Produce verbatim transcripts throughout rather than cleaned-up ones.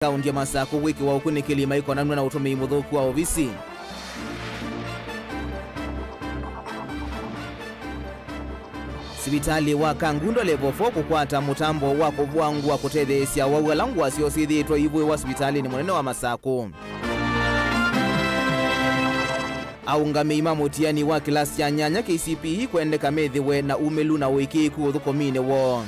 kaũnti ya Masakũ wĩkĩwa ũkunĩkĩli maikonanw'a na ũtũmĩi mũthũku wa ovisi. Sivitalĩ wa Kangundo Level four kũkwata mũtambo wa kũvũa ngũa kũtetheesya awau ala ngũa syoo syĩthĩĩtwe ivũĩwa sivitalĩnĩ mũnene wa Masakũ. Aũngamĩi ma mũtiani wa kĩlasi kya nyanya K C P E kwendeka methĩwe na umĩlu na ũĩkĩĩku ũthũkũminĩ woo.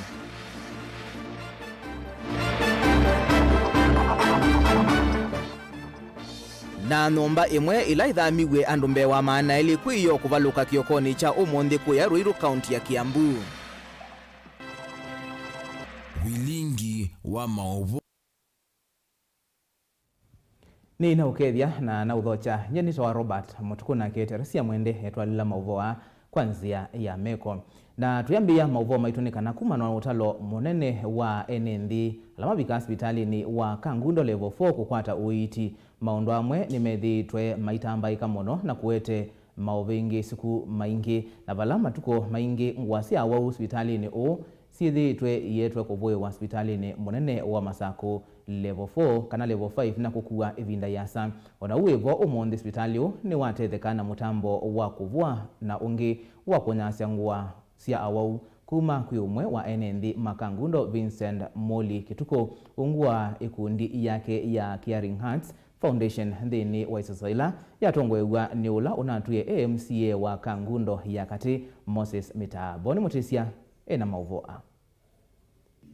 Na nyũmba ĩmwe ĩla ĩthamiw'e andũ mbee wa maana elĩ kwĩ yo kũvalũka kĩokonĩ kya ũmũnthĩ kũya Ruiru, kaũnti ya Kiambu. Vilingi wa maũvoo. Nĩnaũkethya na naũthokya. Nyie nĩtawa Robert Mũtukũ, na keteresya mwende etwalĩla maũvoo aa kwa nzĩa ya meko. Na tũyambĩĩa maũvoo maitũ nĩ kana kumana na ũtalo mũnene wa ene nthĩ ala mavikaa sivitalĩnĩ wa Kangundo Level four kũkwata ũiiti, maũndũ amwe nĩmethĩĩtwe maitambaĩka mũno na kũete maũvĩngĩĩsĩku maingĩ, na vala matukũ maingĩ ngũa sya awau sivitalĩnĩ ũũ syĩthĩĩtwe ietwe kũvũĩwa sivitalĩnĩ mũnene wa Masakũ Level four kana Level five na kũkua ĩvinda yĩasa. O na ũu wĩ vo, ũmũnthĩ sivitalĩ ũũ nĩwatetheka na mũtambo wa kũvũa na ũngĩ wa kũnyaasya ngũa sya awau kuma kwĩ ũmwe wa ene nthĩ ma Kangundo, Vincent Moli Kĩtukũ, ungu wa ĩkundi yake ya Caring Hearts Foundation nthĩnĩ wa ĩsoso ĩla yatongoew'a nĩ ũla ũnatwie A M C A wa Kangundo ya katĩ, Moses Mitaa. Boni Mũtĩsya ena maũvoo aa.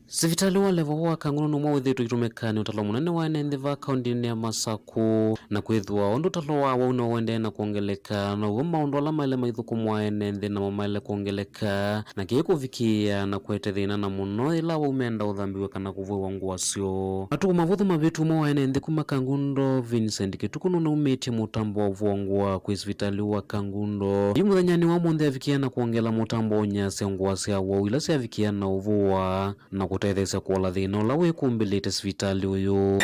Sivitalĩ wa Level four wa Kangundo nũmwe wĩthĩĩtwe ũitũmĩka nĩ ũtalo mũnene wa ene nthĩ va kaũntinĩ ya Masakũ, na kwĩthĩwa ũndũ ũtalo wa awau no ũendee na kwongeleka, now'o maũndũ ala maĩle maithũkũmwa ene nthĩ namo maĩle kwongeleka, na kĩĩ kũvikĩĩa na kũete thĩna na mũno yĩla awau menda ũthambĩw'a kana kũvũĩwa ngũa syoo. Matukũ mavũthũ mavĩtu, ũmwe wa ene nthĩ kuma Kangundo, Vincent Kĩtukũ, nũnaumĩtye mũtambo wa ũvũa ngũa kwĩ sivitalĩ wa Kangundo. Yu mũthenyanĩ wa ũmũnthĩ avikĩĩa na kwongela mũtambo wa ũnyaasya ngũa sya awau ila syavikĩĩa na ũvũa na kũtetheesya kũola thĩna ũla wĩkumbĩlĩte sivitalĩ ũyũ.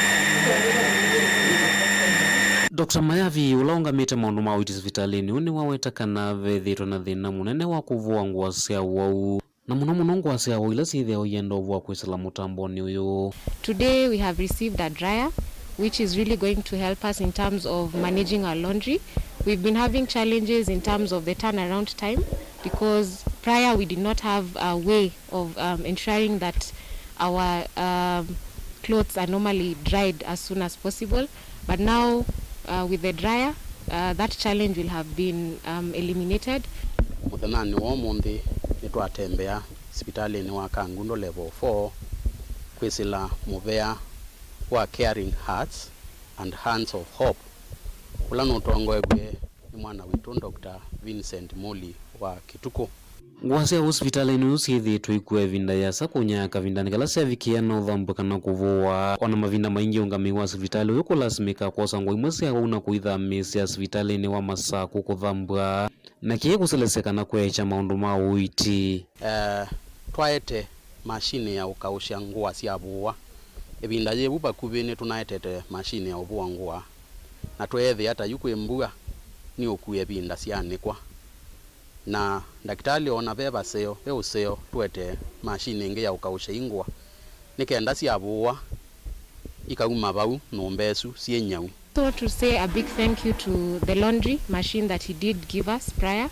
Doctor Mayavi, ũla ũngamĩte maũndũ ma ũiiti sivitalĩnĩ ũũ, nĩwaweta kana vethĩĩtwe na thĩna mũnene wa kũvũa ngũa sya awau, na mũno mũno ngũa sya awau ila syĩthĩawa ienda ũvũa kwĩsĩla mũtambonĩ ũyũ. Today we have received a dryer, which is really going to help us in terms of managing our laundry. We've been having challenges in terms of the turnaround time because prior we did not have a way of, um, ensuring that our, um, clothes are normally dried as soon as possible. But now, uh, with the dryer, uh, that challenge will have been, um, eliminated. Mũthenyanĩ wa ũmũnthĩ nĩtwatembea sivitalĩnĩ wa Kangundo Level four kwĩsĩla mũvea wa Caring Hearts and Hands of Hope, ũla nũtongoew'e nĩ mwana witũ Doctor Vincent Muli wa Kĩtukũ. Ngũa sya ũsivitalĩnĩ ũyũ syĩthĩĩtwe ikua ĩvinda yĩasa kũnyaa kavindanĩ kala syavikĩĩa na ũthambw'a kana kũvũwa. O na mavinda maingĩ ũngamĩi wa sivitalĩ ũyũ kũlasimĩka kwosa ngũa imwe sya awau na kũithamĩĩsya sivitalĩnĩ wa Masakũ kũthambw'a, na kĩĩ kũselesya kana kweekya maũndũ ma ũiiti. Eh, twaete masinĩ ya ũkaũsya ngũa syavũwa. Ĩvinda yĩĩ vu vakuvĩ nĩtũnaetete masinĩ ya ũvũa ngũa, na tweethĩa ta yu kwĩ mbua nĩ ũkue ĩvinda syanĩkwa. Na ndakĩtalĩ ona ve vaseo, ve ũseo tũete masinĩ ĩngĩ ya ũkaũsya ii ngũa, nĩ kenda syavũwa ikauma vau nyũmba ĩsu syĩ nyau. I want to say a big thank you to the laundry machine that he did give us prior.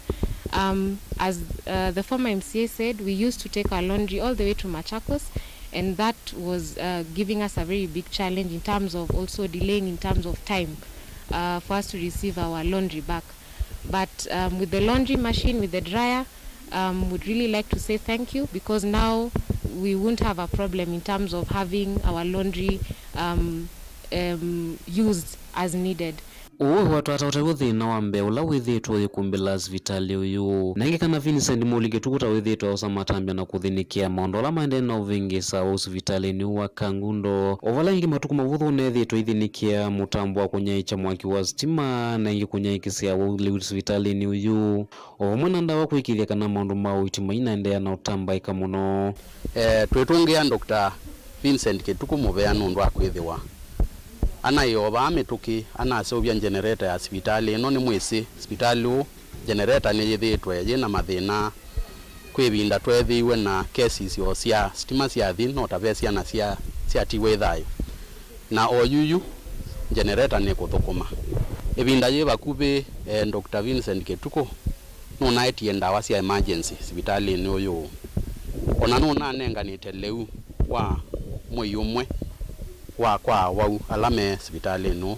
Um, as, uh, the former M C A said, we used to take our laundry all the way to Machakos, and that was, uh, giving us a very big challenge in terms of also delaying in terms of time, uh, for us to receive our laundry back. But, um, with the laundry machine, with the dryer, um, would really like to say thank you because now we won't have a problem in terms of having our laundry, um, um, used as needed. Ũũ wĩwatwata ũtew'o thĩna wa mbee ũla wĩthĩĩtwe ũyĩkumbĩla sivitalĩ ũyũ. Na ĩngĩ kana Vincent Muli Kĩtukũ ta wĩthĩĩtwe aosa matambya na kũthĩnĩkĩa maũndũ ala maendee na ũvĩngĩĩsa wa ũsivitalĩnĩ ũũ wa Kangundo. O vala ĩngĩ matukũ mavũthũ ũneethĩĩtwe aithĩnĩkĩa mũtambo wa kũnyaĩĩkya mwaki wa sitima, na ĩngĩ kũnyaĩĩkĩsya awau lĩu sivitalĩnĩ ũyũ, o vamwe na ndawa kwĩkĩĩthya kana maũndũ ma ũiiti mainaendeea na ũtambaĩka mũno. Eh, twĩtũngĩa Doctor Vincent Kĩtukũ mũvea nũndũ wa kwĩthĩwa anaĩ o vaa mĩtũkĩ anaseũvya njenereta ya sivitalĩ ĩno. Nĩmwĩsĩ sivitalĩ ũũ njenereta nĩyĩthĩĩtwe yĩ na mathĩna. Kwĩ ĩvinda tweethĩiwe na cases o sya sitima syathi, no ta ve syana sya, syatiwe ĩ thayũ. Na o yuyu, njenereta nĩkũthũkũma. Ĩvinda yĩ vakuvĩ, eh, Doctor Vincent Kĩtukũ nũnaetie ndawa sya emergency sivitalĩnĩ ũyũ. O na nũnanenganĩte lĩu wa mwei ũmwe wa kwa awau ala me sivitalĩnĩ ũũ.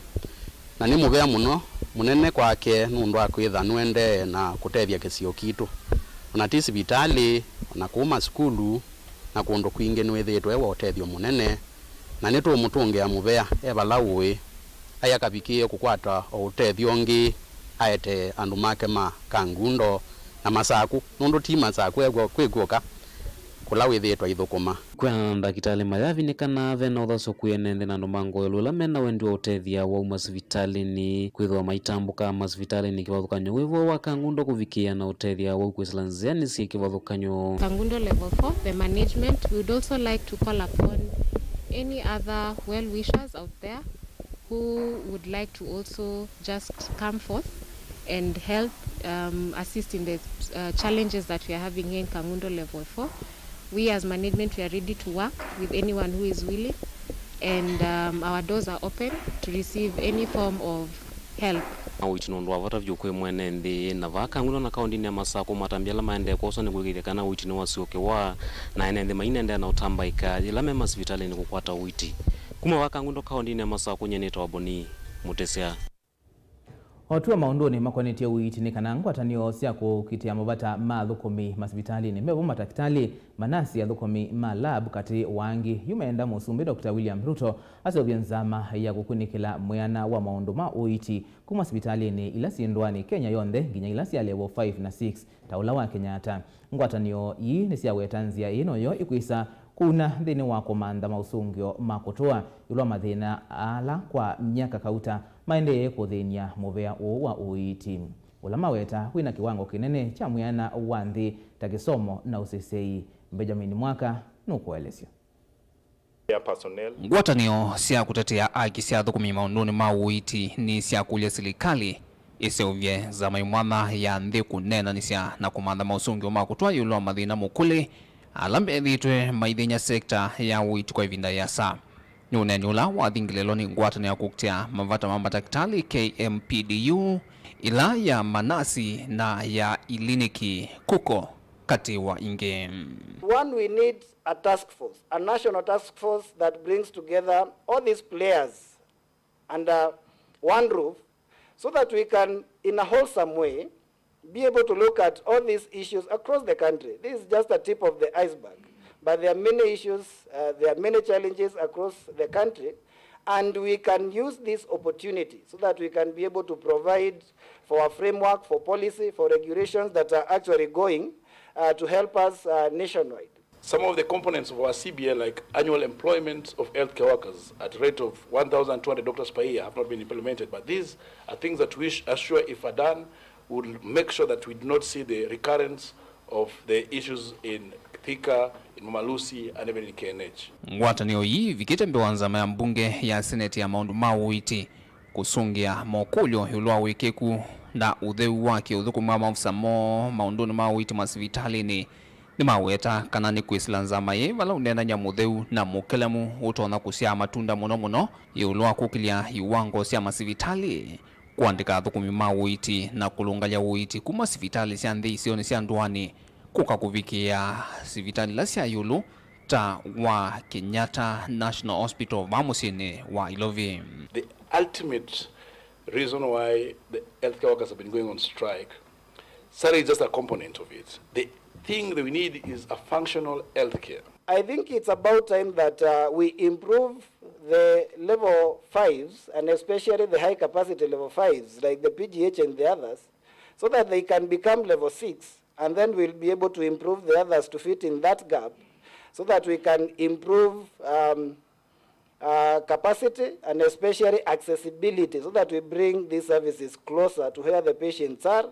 Na nĩ mũvea mũno mũnene kwake nũndũ wa kwĩtha nũendee na kũtethya kĩsio kitũ. O na ti sivitalĩ, o na kũu masukulu na kũndũ kwingĩ nĩwĩthĩĩtwe wa ũtethyo mũnene, na nĩtũũmũtũngĩa mũvea e vala ũĩ, aĩ akavikĩĩe kũkwata o ũtethyo ũngĩ aete andũ make ma Kangundo na Masaku, nũndũ ti Masaku ekw'o-, kwĩkw'oka kũla wĩthĩĩtwe aithũkũma. Kwa ndakĩtalĩ mayavi nĩ kana ve na ũthasyo kwĩ ene nthĩ na andũ ma ngoelo ĩla me na wendi wa ũtethya wa uma sivitalĩnĩ, kwĩthĩwa maitambũka masivitalĩnĩ kĩvathũkany'o wĩvo wa Kangundo kũvikĩĩa na ũtethya wa kwĩsĩla nzĩanĩ syĩ kĩvathũkany'o. Kangundo Level four, the management, we would also like to call upon any other well-wishers out there who would like to also just come forth and help, um, assist in the, uh, challenges that we are having here in Kangundo Level four. We as management, we are ready to work with anyone who is willing, and, um, our doors are open to receive any form of help. Na ũiiti nĩ ũndũ wa vata vyũ kwĩ mwene nthĩ, na vaa Kangundo na kaũndĩnĩ ya Masakũ, matambya ala maendee kwoswa nĩ kũĩkĩĩthya kana ũiiti nĩwasyokewa, na ene nthĩ mainendeea na ũtambaĩka yĩla me masivitalĩnĩ kũkwata ũiiti. Kuma vaa Kangundo kaũndĩnĩ ya Masakũ, nyie nĩtawa Boni Mũtĩsya. O twĩ o maũndũnĩ makonetye ũiiti, nĩ kana ngwatanĩo sya kũkitĩa mavata ma athũkũmi masivitalĩnĩ, mevo matakĩtalĩ, manasi, athũkũmi ma lab, katĩ wa angĩ. Yu meenda Mũsumbĩ Doctor William Ruto aseũvye nzama ya kũkunĩkĩla mwĩana wa maũndũ ma ũiiti kuma sivitalĩnĩ ila syĩ ndũanĩ Kenya yonthe nginya ila sya level five na six, ta ũla wa Kenyatta. Ngwatanĩo ii nĩsyaweta nzĩa ĩĩ noyo ĩkwĩsa kũuna nthĩnĩ wa kũmantha maũsũngĩo ma kũtũa ĩũlũ wa mathĩna ala kwa myaka kauta maendee kũthĩny'a mũvea ũũ wa ũiiti, ũla maweta wĩna kĩwango kĩnene kya mwĩana wa nthĩ ta kĩsomo na ũseseei. Benjamin Mwaka nũkũelesya. Ngwatanĩo sya kũtetea aki sya athũkũmi maũndũnĩ ma ũiiti nĩsyakũlya silikalĩ ĩseũvye nzama ĩ mwanya ya nthĩ kũneenanĩsya na kũmantha maũsũngĩo ma kũtwaa ĩũlũ wa mathĩna mũkũlĩ ala methĩĩtwe maithĩny'a sekta ya ũiiti kwa ĩvinda ĩasa. Nĩ ũneeni ũla wathingĩlĩlwe nĩ ngwatanĩo ya kũkitĩa mavata ma matakĩtalĩ, K M P D U, ĩla ya manasi na ya iliniki, KUKO, katĩ wa ingĩ. One, we need a task force, a national task force that brings together all these players under one roof so that we can, in a wholesome way, be able to look at all these issues across the country. This is just a tip of the iceberg, but there are many issues, uh, there are many challenges across the country, and we can use this opportunity so that we can be able to provide for a framework, for policy, for regulations that are actually going, uh, to help us, uh, nationwide. Some of the components of our C B A, like annual employment of healthcare workers at rate of one thousand two hundred doctors per year, have not been implemented, but these are things that we sh-, are sure, if are done, will make sure that we do not see the recurrence of the issues in Thika, in Mama Lucy, and even in K N H. Ngwatanĩo ii ĩvikĩte mbee wa nzama ya mbunge ya seneti ya maũndũ ma ũiiti kũsũngĩa mokũlyo ĩũlũ wa wĩkĩku na ũtheu wa kĩũthũkũmi wa maofisa moo maũndũnĩ ma ũiiti masivitalĩnĩ. Nĩmaweta kana nĩ kwĩsĩla nzama ĩĩ vala ũneenany'a mũtheu na mũkelemu ũtonya kũsyaa matunda mũno mũno ĩũlũ wa kũkĩlya iwango sya masivitalĩ, kũandĩka athũkũmi ma ũiiti, na kũlũngalya ũiiti kuma sivitalĩ sya nthĩ isionĩ sya ndũanĩ kũka kũvikĩĩa sivitalĩ ila sya ĩũlũ ta wa Kenyatta National Hospital vaa mũsyĩnĩ wa Ilovi. The ultimate reason why the healthcare workers have been going on strike, salary is just a component of it. The thing that we need is a functional healthcare. I think it's about time that, uh, we improve the level fives, and especially the high capacity level fives, like the P G H and the others, so that they can become level six, and then we'll be able to improve the others to fit in that gap, so that we can improve, um, uh, capacity and especially accessibility, so that we bring these services closer to where the patients are,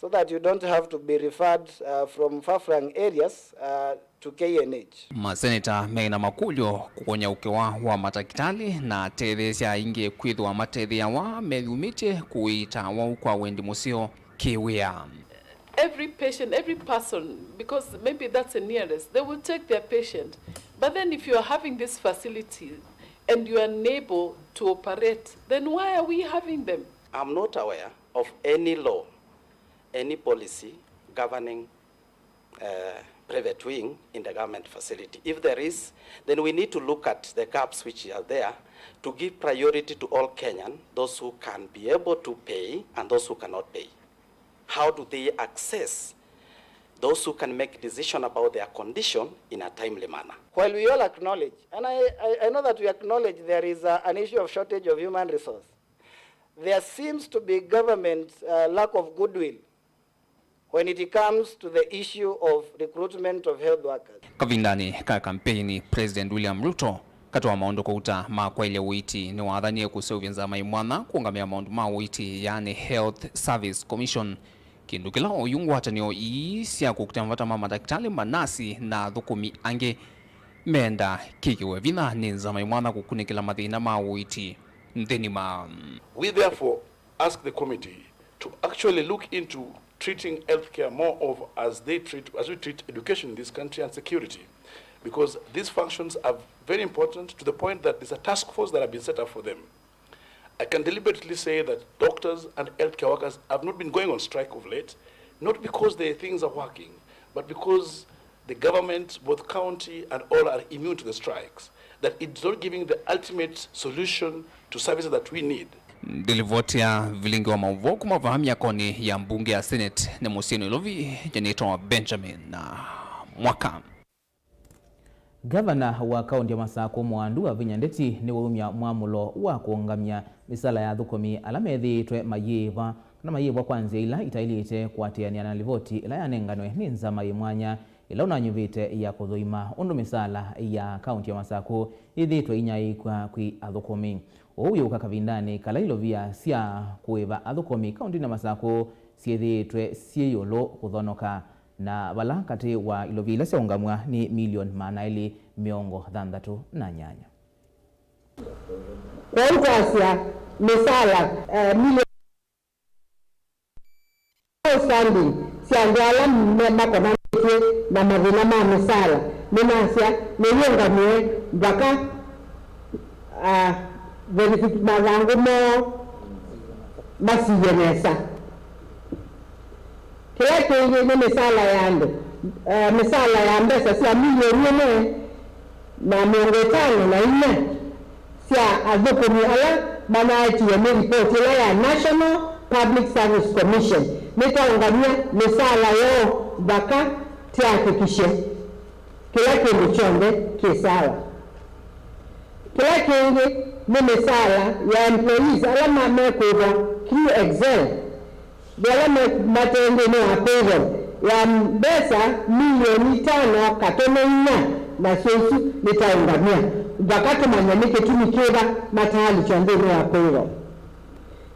so that you don't have to be referred, uh, from far-flung areas, uh, to K N H. Maseneta mena makũlyo kũkony'a ũkewa wa matakĩtalĩ na atetheesya aingĩ kwĩthĩwa matethĩawa meyumĩtye kũĩta awau kwa wendi mũseo kĩwĩa. Every patient, every person, because maybe that's the nearest, they will take their patient. But then if you are having this facility and you are unable to operate, then why are we having them? I'm not aware of any law, any policy governing uh, private wing in the government facility. If there is, then we need to look at the gaps which are there to give priority to all Kenyan, those who can be able to pay and those who cannot pay. How do they access those who can make decision about their condition in a timely manner? While we all acknowledge, and I, I, I know that we acknowledge there is a, an issue of shortage of human resource, there seems to be government uh, lack of goodwill when it comes to the issue of recruitment of health workers. Kavindanĩ ka kampeini, President William Ruto, katĩ wa maũndũ kũuta ma kwaĩlya ũiiti, nĩwathanie kũseũvya nzama ĩ mwanya kũũngamĩa maũndũ ma ũiiti, yaani Health Service Commission, kĩndũ kĩla oyu ngwatanĩo ii sya kũkita mavata ma madakĩtalĩ, manasi na athũkũmi angĩ menda kĩkĩwe vinya nĩ nzama ĩ mwanya kũkunĩkĩla mathĩna ma ũiiti nthĩnĩ ma. We therefore ask the committee to actually look into treating healthcare more of as they treat, as we treat education in this country and security, because these functions are very important to the point that there's a task force that have been set up for them. I can deliberately say that doctors and healthcare workers have not been going on strike of late, not because the things are working, but because the government, both county and all, are immune to the strikes, that it's not giving the ultimate solution to services that we need. Ndilivoti ya vilingi wa maũvoo kuma vaa myakonĩ ya mbunge ya Senate nĩ mũsyĩ Nairobi, nyanĩtwa Benjamin Mwaka. Ngavana wa kaũntĩ ya Masakũ Mwandu Wavinya Ndeti nĩwaumya mwamũlo wa kũũngamya mĩsala ya athũkũmi ala methĩĩtwe mayĩĩva kana mayĩĩvwa kwa nzĩa ila itaĩlĩte kũatĩanĩa na livoti ĩla yanenganwe nĩ nzama yĩ mwanya ĩla ũnanyuvĩte ya kũthũima ũndũ mĩsala ya kaũntĩ ya Masakũ yĩthĩĩtwe inyaĩĩkw'a kwĩ athũkũmi. Ũu wĩũka kavindanĩ kala ilovia sya kũĩva athũkũmi kaũntĩnĩ ya Masakũ syĩthĩĩtwe syĩ ĩũlũ kũthonoka, na vala katĩ wa ilovia ila syaũngamw'a nĩ milioni maana elĩ mĩongo thanthatũ na nyanya. Kwoou twasya mĩsala, eh, milioni outstanding sya andũ ala me-, makonanĩtw'e na mathĩna ma mĩsala, nĩnasya nĩyĩũngamĩe mpaka, ah, verifi-, mathangũ moo masivye nesa. Kĩla kĩngĩ nĩ mĩsala ya andũ, eh, mĩsala ya mbesa sya milioni ĩmwe na mĩongo ĩtano na inya sya athũkũmi ala manaetiwe nĩ ripoti ĩla ya National Public Service Commission. Nĩtwaũngamya mĩsala yoo nthaka, tĩakĩkishe kĩla kĩndũ kyonthe kĩ sawa. Kĩla kĩngĩ nĩ mĩsala ya employees ala ma-, mekũĩvwa through Excel, ve ala me-, mate nthĩnĩ wa payroll ya mbesa milioni itano katono inya, nasyo isu nĩtaũngamya mpaka tũmanye nĩ kĩtumi kĩva mataalikya nthĩnĩ wa payroll.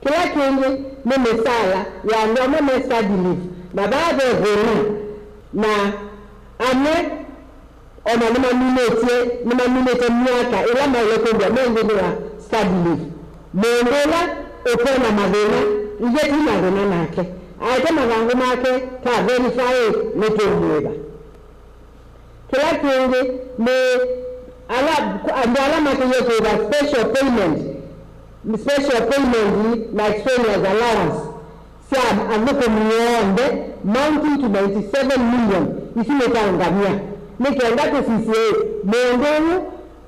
Kĩla kĩngĩ nĩ mĩsala ya andũ amwe me study leave, na vaa ve thĩna, na amwe o na nĩmaminĩtye, nĩmaminĩte myaka ĩla maĩle kwĩthĩwa me nthĩnĩ wa study leave. Mũndũ ũla ũte na mathĩna, ithyĩ twĩ na thĩna nake, aete mathangũ make, twa verify, nĩtũũmũĩva. Kĩla kĩngĩ nĩ ala, andũ ala makĩie kũĩva special payment, special payment na extraneous allowance sya athũkũmi onthe mounting to ninety seven million. Isu nĩtaũngamya nĩ kenda tũsisye mũndũ ũyũ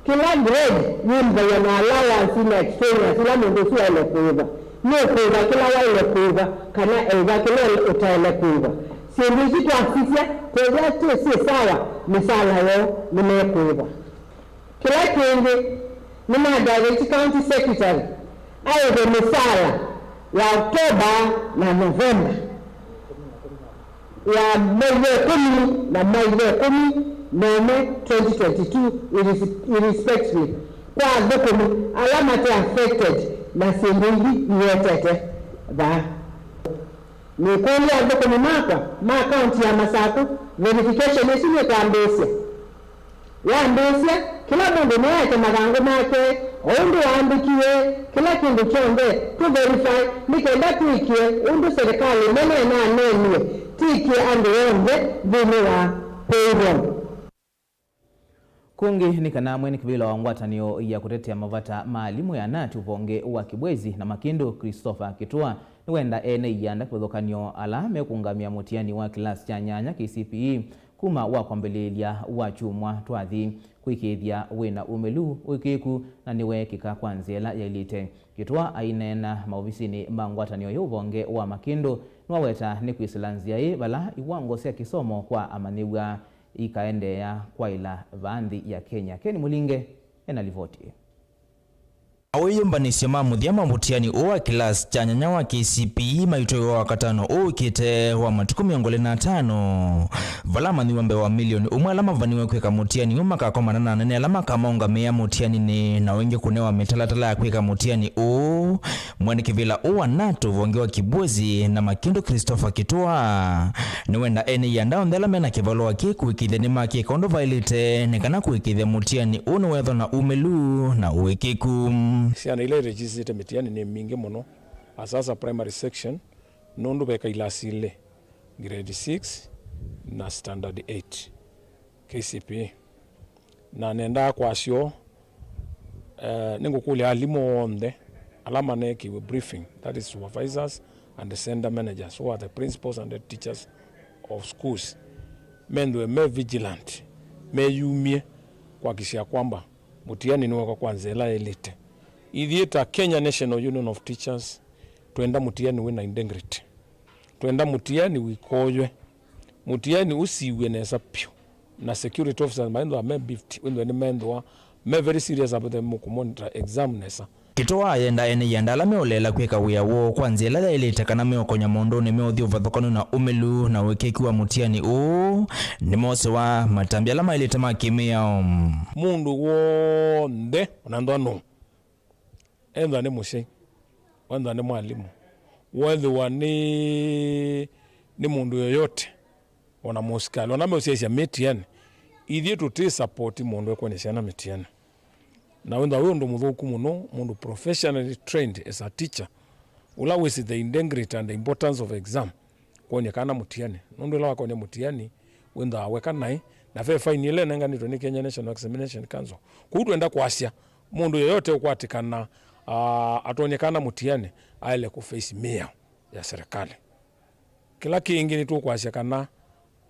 kĩla grade yĩmbaya na allowance na extraneous ila mũndũ ũsu waĩle kũĩva. Nũkũĩva kĩla waĩle kũĩva kana eĩva kĩla ũtaĩle kũĩva. Syĩndũ isu twasisya, twethĩa twĩ syĩ sawa, mĩsala yoo nĩmekũĩvwa. Kĩla kĩngĩ, nĩna direct county secretary aĩve mĩsala ya October na November ya mwei wa ĩkũmi na mwei wa ĩkũmi na ũmwe twenty twenty-two irrespectively kwa athũkũmi ala mate affected na syĩndũ ithi iwetete vaa. Nĩkũlya athũkũmi makwa ma kaunti ya Masakũ, verification ĩsu nĩkwambĩĩsya. Yambĩĩsya, kĩla mũndũ nĩaete mathangũ make o ũndũ waandĩkiwe, kĩla kĩndũ kyonthe tũ verify nĩ kenda twĩkĩe ũndũ serĩkalĩ nene ĩnaneenie, twĩkĩe andũ onthe nthĩnĩ wa payroll. Kũngĩ nĩ kana mwene kĩvĩla wa ngwatanĩo ya kũtetea mavata ma alimũ ya nat ũvonge wa Kibwezi na Makindu, Christopher Kitua, nĩwenda ene ianda kĩvathũkany'o ala mekũũngamĩa mũtiani wa kĩlasi kya nyanya K C P E kuma wa kwambĩlĩĩlya wa kyumwa twathi kwĩkĩĩthya wĩna ũmĩlu, ũĩkĩĩku na nĩweekĩka kwa nzĩa ĩla yaĩlĩte. Kitua aineena maovisinĩ ma ngwatanĩo ya ũvonge wa Makindu, nĩwaweta nĩ kwĩsĩla nzĩa ĩ vala iwango sya kĩsomo kwa amanyĩw'a ikaendeea kwaĩla vaa nthĩ ya Kenya. Ken Mũlinge ena livoti ĩĩ. Awĩyũmbanĩsyo ma mũthya ma mũtiani ũũ wa kĩlasi kya nyanya wa K C P E maitwaiwe Wakatano ũũkĩte wa matukũ mĩongo ĩlĩ na atano, vala amanyĩw'a mbee wa milioni ũmwe ala mavaniwe kwĩka mũtiani ũũ makakomana na anene ala makamaũngamĩa mũtianinĩ, na o ĩngĩ kũnewa mĩtalatala ya kwĩka mũtiani ũũ. Mwene kĩvĩla ũũ wa nat ũvonge wa Kibwezi na Makindu, Christopher Kitua, nĩwenda ene ianda onthe ala mena kĩvalũa kĩĩ kũĩkĩĩthya nĩmakĩka ũndũ vaĩlĩte nĩ kana kũĩkĩĩthya mũtiani ũũ nĩwethwa na ũmĩlu na ũĩkĩĩku. Syana ila iregisĩte mĩtiani nĩ mbingĩ mũno, asasa primary section, nũndũ veka ilasi ilĩ, grade six na standard eight. K C P E. Na nendaa kwasya ũũ, eh, nĩngũkũlya alimũ onthe ala maneekiwe briefing, that is supervisors and the center managers, who are the principals and the teachers of schools, methĩwe me vigilant, meyumye kuhakikisha kwamba mũtiani nĩwekwa kwa nzĩa ĩla yaĩlĩte. Ithyĩ ta Kenya National Union of Teachers, twenda mũtiani wĩna integrity. Twenda mũtiani wĩkoywe. Mũtiani ũsiw'e nesa vyũ. Na security officers maenthwa me beefed, wĩthwe nĩmenthwa me very serious about them kũmonitor exam nesa. Kitua ayenda ene ianda ala meũleela kwĩka wĩa woo kwa nzĩa ĩla yaĩlĩte kana meũkonya maũndũnĩ meũthi ũvathũkanu na ũmĩlu na ũĩkĩĩku wa mũtiani ũũ, nĩmosĩwa matambya ala maĩlĩte ma kĩmĩao. Mũndũ w'onthe, ona ndwa nũũ, ethwa nĩ mũsyai, wethwa nĩ mwalimũ, wethĩwa nĩ, nĩ mũndũ yoyote, ona mũsikalĩ, ona meũsyaĩĩsya mĩtiani, ithyĩ tũtĩ support mũndũ ekwony'a syana mĩtiani. Na wĩthwa wĩ ũndũ mũthũku mũno, mũndũ professionally trained as a teacher, ũla wĩsĩ the integrity and the importance of exam, kwony'a kana mũtiani. Nũndũ ĩla wakwony'a mũtiani, wĩthĩawa weka naĩ, na ve faini ĩla ĩnenganĩtwe nĩ Kenya National Examination Council. Kwoou twenda kwasya, mũndũ yoyote ũkwatĩkana, ah, atonyeka na mũtiani, aĩle kũ face mĩao ya serikali. Kĩla kĩngĩ nĩtũkwasya kana,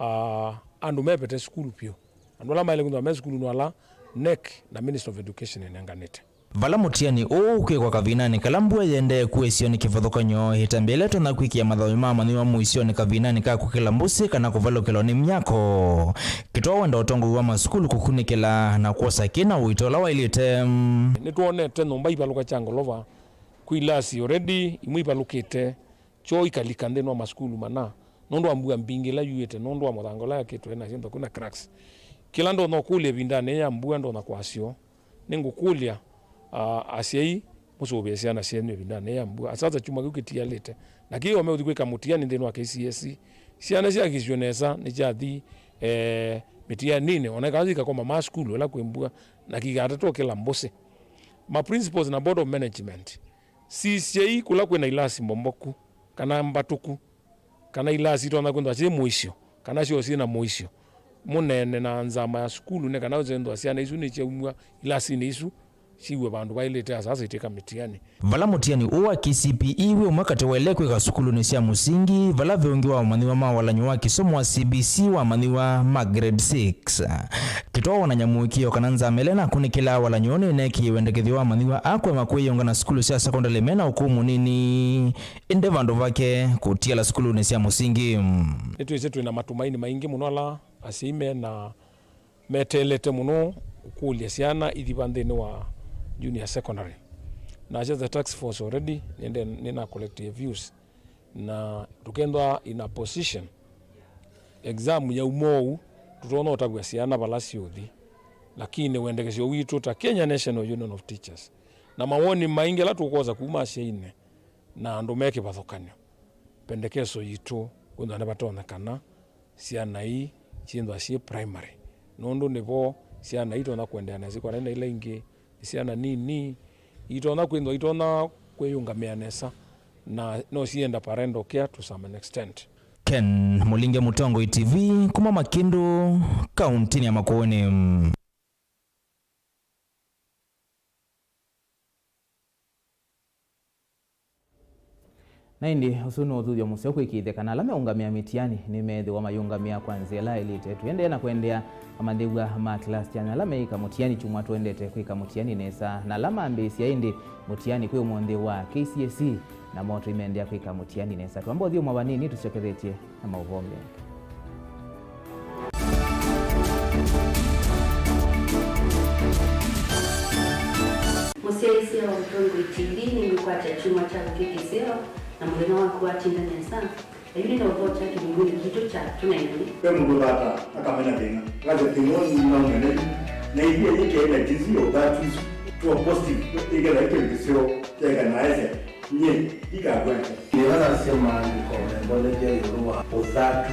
ah, andũ mevete sukulu vyũ, andũ ala maĩle kwĩthĩwa me sukulu nĩ ala nec na Ministry of Education ĩnenganĩte. Vala mũtiani ũũ ũkwĩkwa kavindanĩ kala mbua ĩendee kũĩsĩwa nĩ kĩvathũkany'o, ĩtambya ĩla ĩtonya kwĩkĩa mathayũ ma amanyĩw'a mũisyonĩ kavindanĩ ka kũkĩla mbũsĩ kana kũvalũkĩlwa nĩ myako. Kitua wenda ũtongoi wa masukulu kũkunĩkĩla na kwosa kĩ na ũito ũla waĩlĩte. Nĩtwonete nyũmba ivalũka kya ngolova, kwĩ ilasi already imwe ivalũkĩte, kyoo ikalika nthĩnĩ wa masukulu mana, nũndũ wa mbua mbingĩ ĩla yuĩte, nũndũ wa mũthanga ũla yakĩtwe na syĩndũ kwĩna cracks. Kĩla ndonya ũkũlya ĩvindanĩ ya mbua, ndonya kwasyo, nĩngũkũlya, ah, asyai mũsũvĩe syana syenyu ĩvindanĩ ya mbua, asasa kyumwa kĩu kĩtialĩte. Na kĩĩ ome ũthi kwĩka mũtiani nthĩnĩ wa K C S E, syana syakisw'e nesa nĩkyathi, eh, mĩtianinĩ, ona kana ikakoma ma sukulu ĩla kwĩ mbua, na kikatatũkĩla mbũsĩ. Ma principals na board of management, sisyai kũla kwĩna ilasi mbomboku kana mbatũku, kana ilasi itonya kwĩthwa syĩ mũisyo, kana syoo syĩ na mũisyo. Mũneene na nzama ya sukulu nĩ kana ũsenzwa syana isu nĩsyaumw'a ilasinĩ isu, siw'e vandũ vaĩlĩte, asasa itĩka mĩtiani. Vala mũtiani ũũ wa K C P E wĩ ũmwe katĩ wa ĩla ĩkwĩka sukulunĩ sya mũsingi, vala ve ũngĩ wa ũmanyĩw'a ma walany'o wa kĩsomo wa C B C wa amanyĩw'a ma grade six. Kĩtoo wonany'a mũĩkĩĩo kana nzama ĩla ĩnakunĩkĩlaa walany'o nĩneekĩie wendekethyo wa amanyĩw'a aa kũema kwĩyĩunga na sukulu sya sekondalĩ me na ũkũũ mũnini, ĩndĩ vandũ vake kũtiala sukulunĩ sya mũsingi. Nĩtwĩsĩ twĩ na matumaini maingĩ mũno ala asyai me na meteelete mũno kũkũlya syana ithiva nthĩnĩ wa junior secondary. Nasyo the task force already nĩnde-, nĩna collectie views. Na tũkethwa in a position, exam yauma ũu, tũtonya ũtavw'a syana vala syũthi. Lakini wendekesyo witũ ta Kenya National Union of Teachers, na mawoni maingĩ ala tũkwosa kuma asyainĩ na andũ me kĩvathũkany'o, pendekeso yitũ kwĩthwa nĩvatonyekana syana ii syĩthwa syĩ primary, nũndũ nĩvo syana ii itonya kũendeea na syĩkwatane na ila ingĩ. Nĩ syana nini, itonya kwĩthwa itonya kwĩyũngamĩa nesa, na no sienda parental care to some extent. Ken Mũlinge, Mũtongoi T V, kuma Makindu, kauntinĩ ya Makueni. Na ĩndĩ, ũsu nĩ ũthuthyo mũseo kwĩkĩĩthya kana ala meũngamĩa mĩtiani nĩmeethĩwa mayĩũngamĩa kwa nzĩa ĩla yaĩlĩte. Tũendee na kũendeea, amanyĩw'a ma kĩlasi kya ana ala meĩka mũtiani kyumwa tũendete kwĩka mũtiani nesa, na ala mambĩĩsya ĩndĩ mũtiani kwĩ ũmũnthĩ wa K C S E, namo tũimendea kwĩka mũtiani nesa. Twamba ũthyũmũa vanini tũsyokethetye na maũvoo mbee. Mũsyaĩĩsya wa Mũtongoi T V nĩngũkwatya kyumwa kya vũvĩ kĩseo na mũthenya waku watinda nesa. Na yu nĩnaũthokya kĩlungunĩ kitũ kya tũneenany'e. Ve mũndũ ũthata akamena thĩna, akasya thĩna ũũ nĩnaũmena yu, na ithyĩ yĩkee na jinsi ya ũthatu isu twa positive, ĩkethĩa kĩndũ kĩseo kyaĩka na aesya. Nyie ndikakwata. Nĩvanasya maandĩko membonethya ĩũlũ wa ũthatu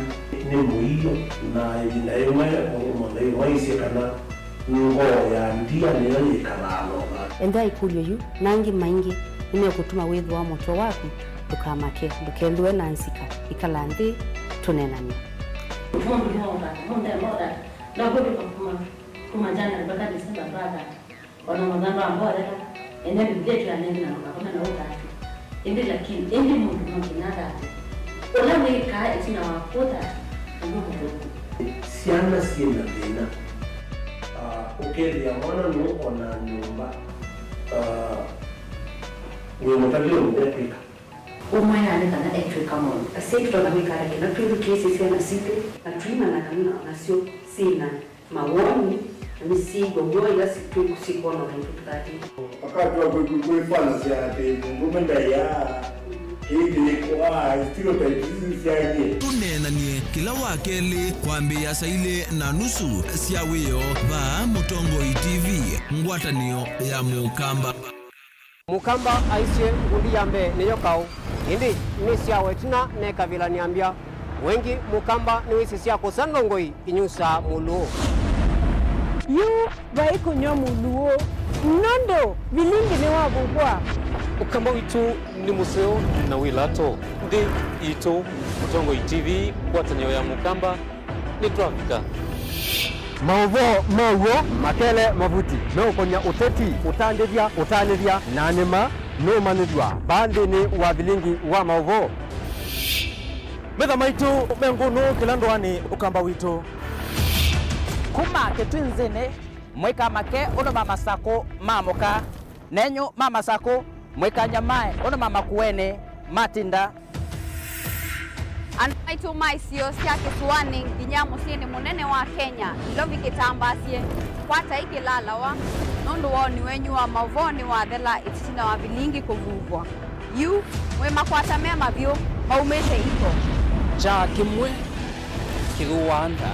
nĩ mũio, na ĩvinda yĩmwe mũndũ mwaisye kana ngoo ya ndia nĩyo yĩkalaa na ũthatu. Endaa ĩkũlyo yu, na angĩ maingĩ nĩmekũtuma wĩthĩwa mũtwe waku ndũkamake, ndũkethĩwe na nzika. Ĩkala nthĩ tũneenany'e. Mũndũ nĩwaũthata, mũndũ nĩwaũthata, ndakũtũka kuma, kuma January mpaka December twathata. O na mũthanga wa mbolela, ene Biblia ĩtwĩanĩte na ndũkakome na ũthatu. Ĩndĩ lakini, ĩndĩ mũndũ no nginya athate. Ũla wĩkaa ĩtina wa kũthata, nĩw'o mũthũku. Syana syĩ na thĩna. Ah, ũkethĩa mwana nũũ o na nyũmba, ah, wĩ mũtavye ũndũ ekwĩka. Ũmwe nĩ kana etw'ĩka maũndũ. Asyai tũtonya kwĩka ata kĩla twĩthukĩĩsye syana sitũ na tũimanya kana o nasyo syĩ na mawoni, na nĩsyĩw'a w'o ĩla sikwona maitũ tũthatĩte. Akatw'a kwĩfanasya atĩ mũndũũme ndaĩaa, kĩĩ kĩyĩko, aa, stereotypes isu syaĩlye. Tũneenany'e kĩla wa kelĩ kwambĩĩa saa ilĩ na nusu sya wĩoo vaa Mũtongoi T V, ngwatanĩo ya Mũkamba. Mũkamba aisye, ngundi ya mbee nĩyo kaũ, ĩndĩ nĩ syawa ĩtina neka vĩla nĩambya. Wengĩ Mũkamba nĩwĩsĩ sya kũsa ndongoi inyusaa mũlũũ. Yu vai kũnyw'a mũlũũ, nũndũ vilingi nĩwavuvwa. Ũkamba witũ nĩ mũseo na wĩ lato. Nthĩ itũ, Mũtongoi T V, ngwatanĩo ya Mũkamba, nĩtwavika. Maũvoo ma w'o makele mavuti meũkony'a ũteti, ũtandĩthya, ũtanĩthya, na nĩma nũũmanyĩthw'a vaa nthĩnĩ wa vilingi wa maũvoo. Metha maitũ me ngũnũ kĩla ndũanĩ Ũkamba witũ. Kuma Kĩtwinzĩnĩ, mũikamake ũndũ ma Masakũ ma mũka. Nenyu ma Masakũ, mũikanyamae ũndũ ma Makueni matinda. Andũ maitũ ma isio sya kĩsũanĩ nginya mũsyĩnĩ mũnene wa Kenya, Nairobi kĩtambaasye, kwatai kĩlalawa, nũndũ woni wenyu wa maũvoo nĩwathela ĩtina wa vilingi kũvuvwa. Yu, mwĩ makwata me mavyũ maumĩte iko. Kyaa kĩmwe kĩthũaa nda,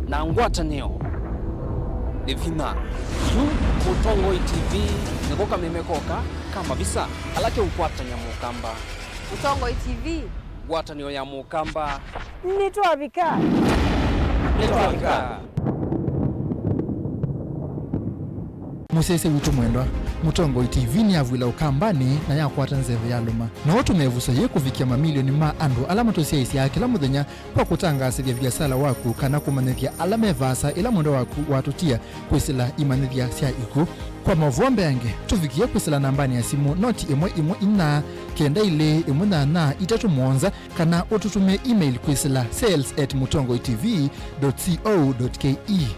na ngwatanĩo nĩ vinya. Yu Mũtongoi T V nĩko kameme koka ka mavisa ala keũkwatany'a Mũkamba. Mũtongoi T V. Ngwatanĩo ya Mũkamba. Nĩtwavika. Nĩtwavika. Mũsyaĩĩsya witũ mwendwa, Mũtongoi T V nĩyavw'ĩla Ũkambanĩ na yakwata nzeve yalũma. No ũtũme ĩvuso yĩĩ kũvikĩa mamilioni ma andũ ala matũsyaĩĩsyaa kĩla mũthenya kwa kũtangaasĩthya viasala waku kana kũmanyĩthya ala me vaasa ĩla mwendwa waku watũtia kwĩsĩla imanyĩthya sya ikw'ũ. Kwa maũvoo mbeange, tũvikĩe kwĩsĩla nambanĩ ya simũ noti ĩmwe ĩmwe inya kenda ilĩ ĩmwe nyanya itatũ mũonza, kana ũtũtũmĩe email kwĩsĩla sales at mũtongoi T V dot co dot K E.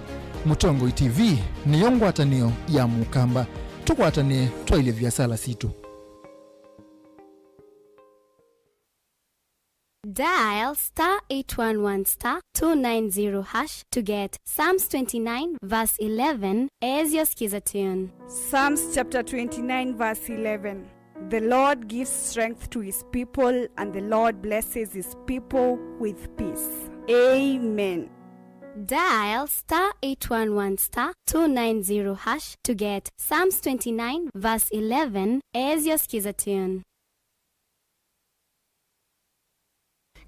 Mũtongoi T V nĩyo ngwatanĩo ya Mũkamba. Tũkwatanĩe twaĩlye viasala sitũ. Dial star eight one one star two nine zero hash to get Psalms twenty-nine verse eleven as your skiza tune. Psalms chapter twenty-nine, verse eleven. The Lord gives strength to his people, and the Lord blesses his people with peace. Amen. Dial star eight one one star two nine zero hash to get Psalms twenty-nine verse eleven as your skiza tune.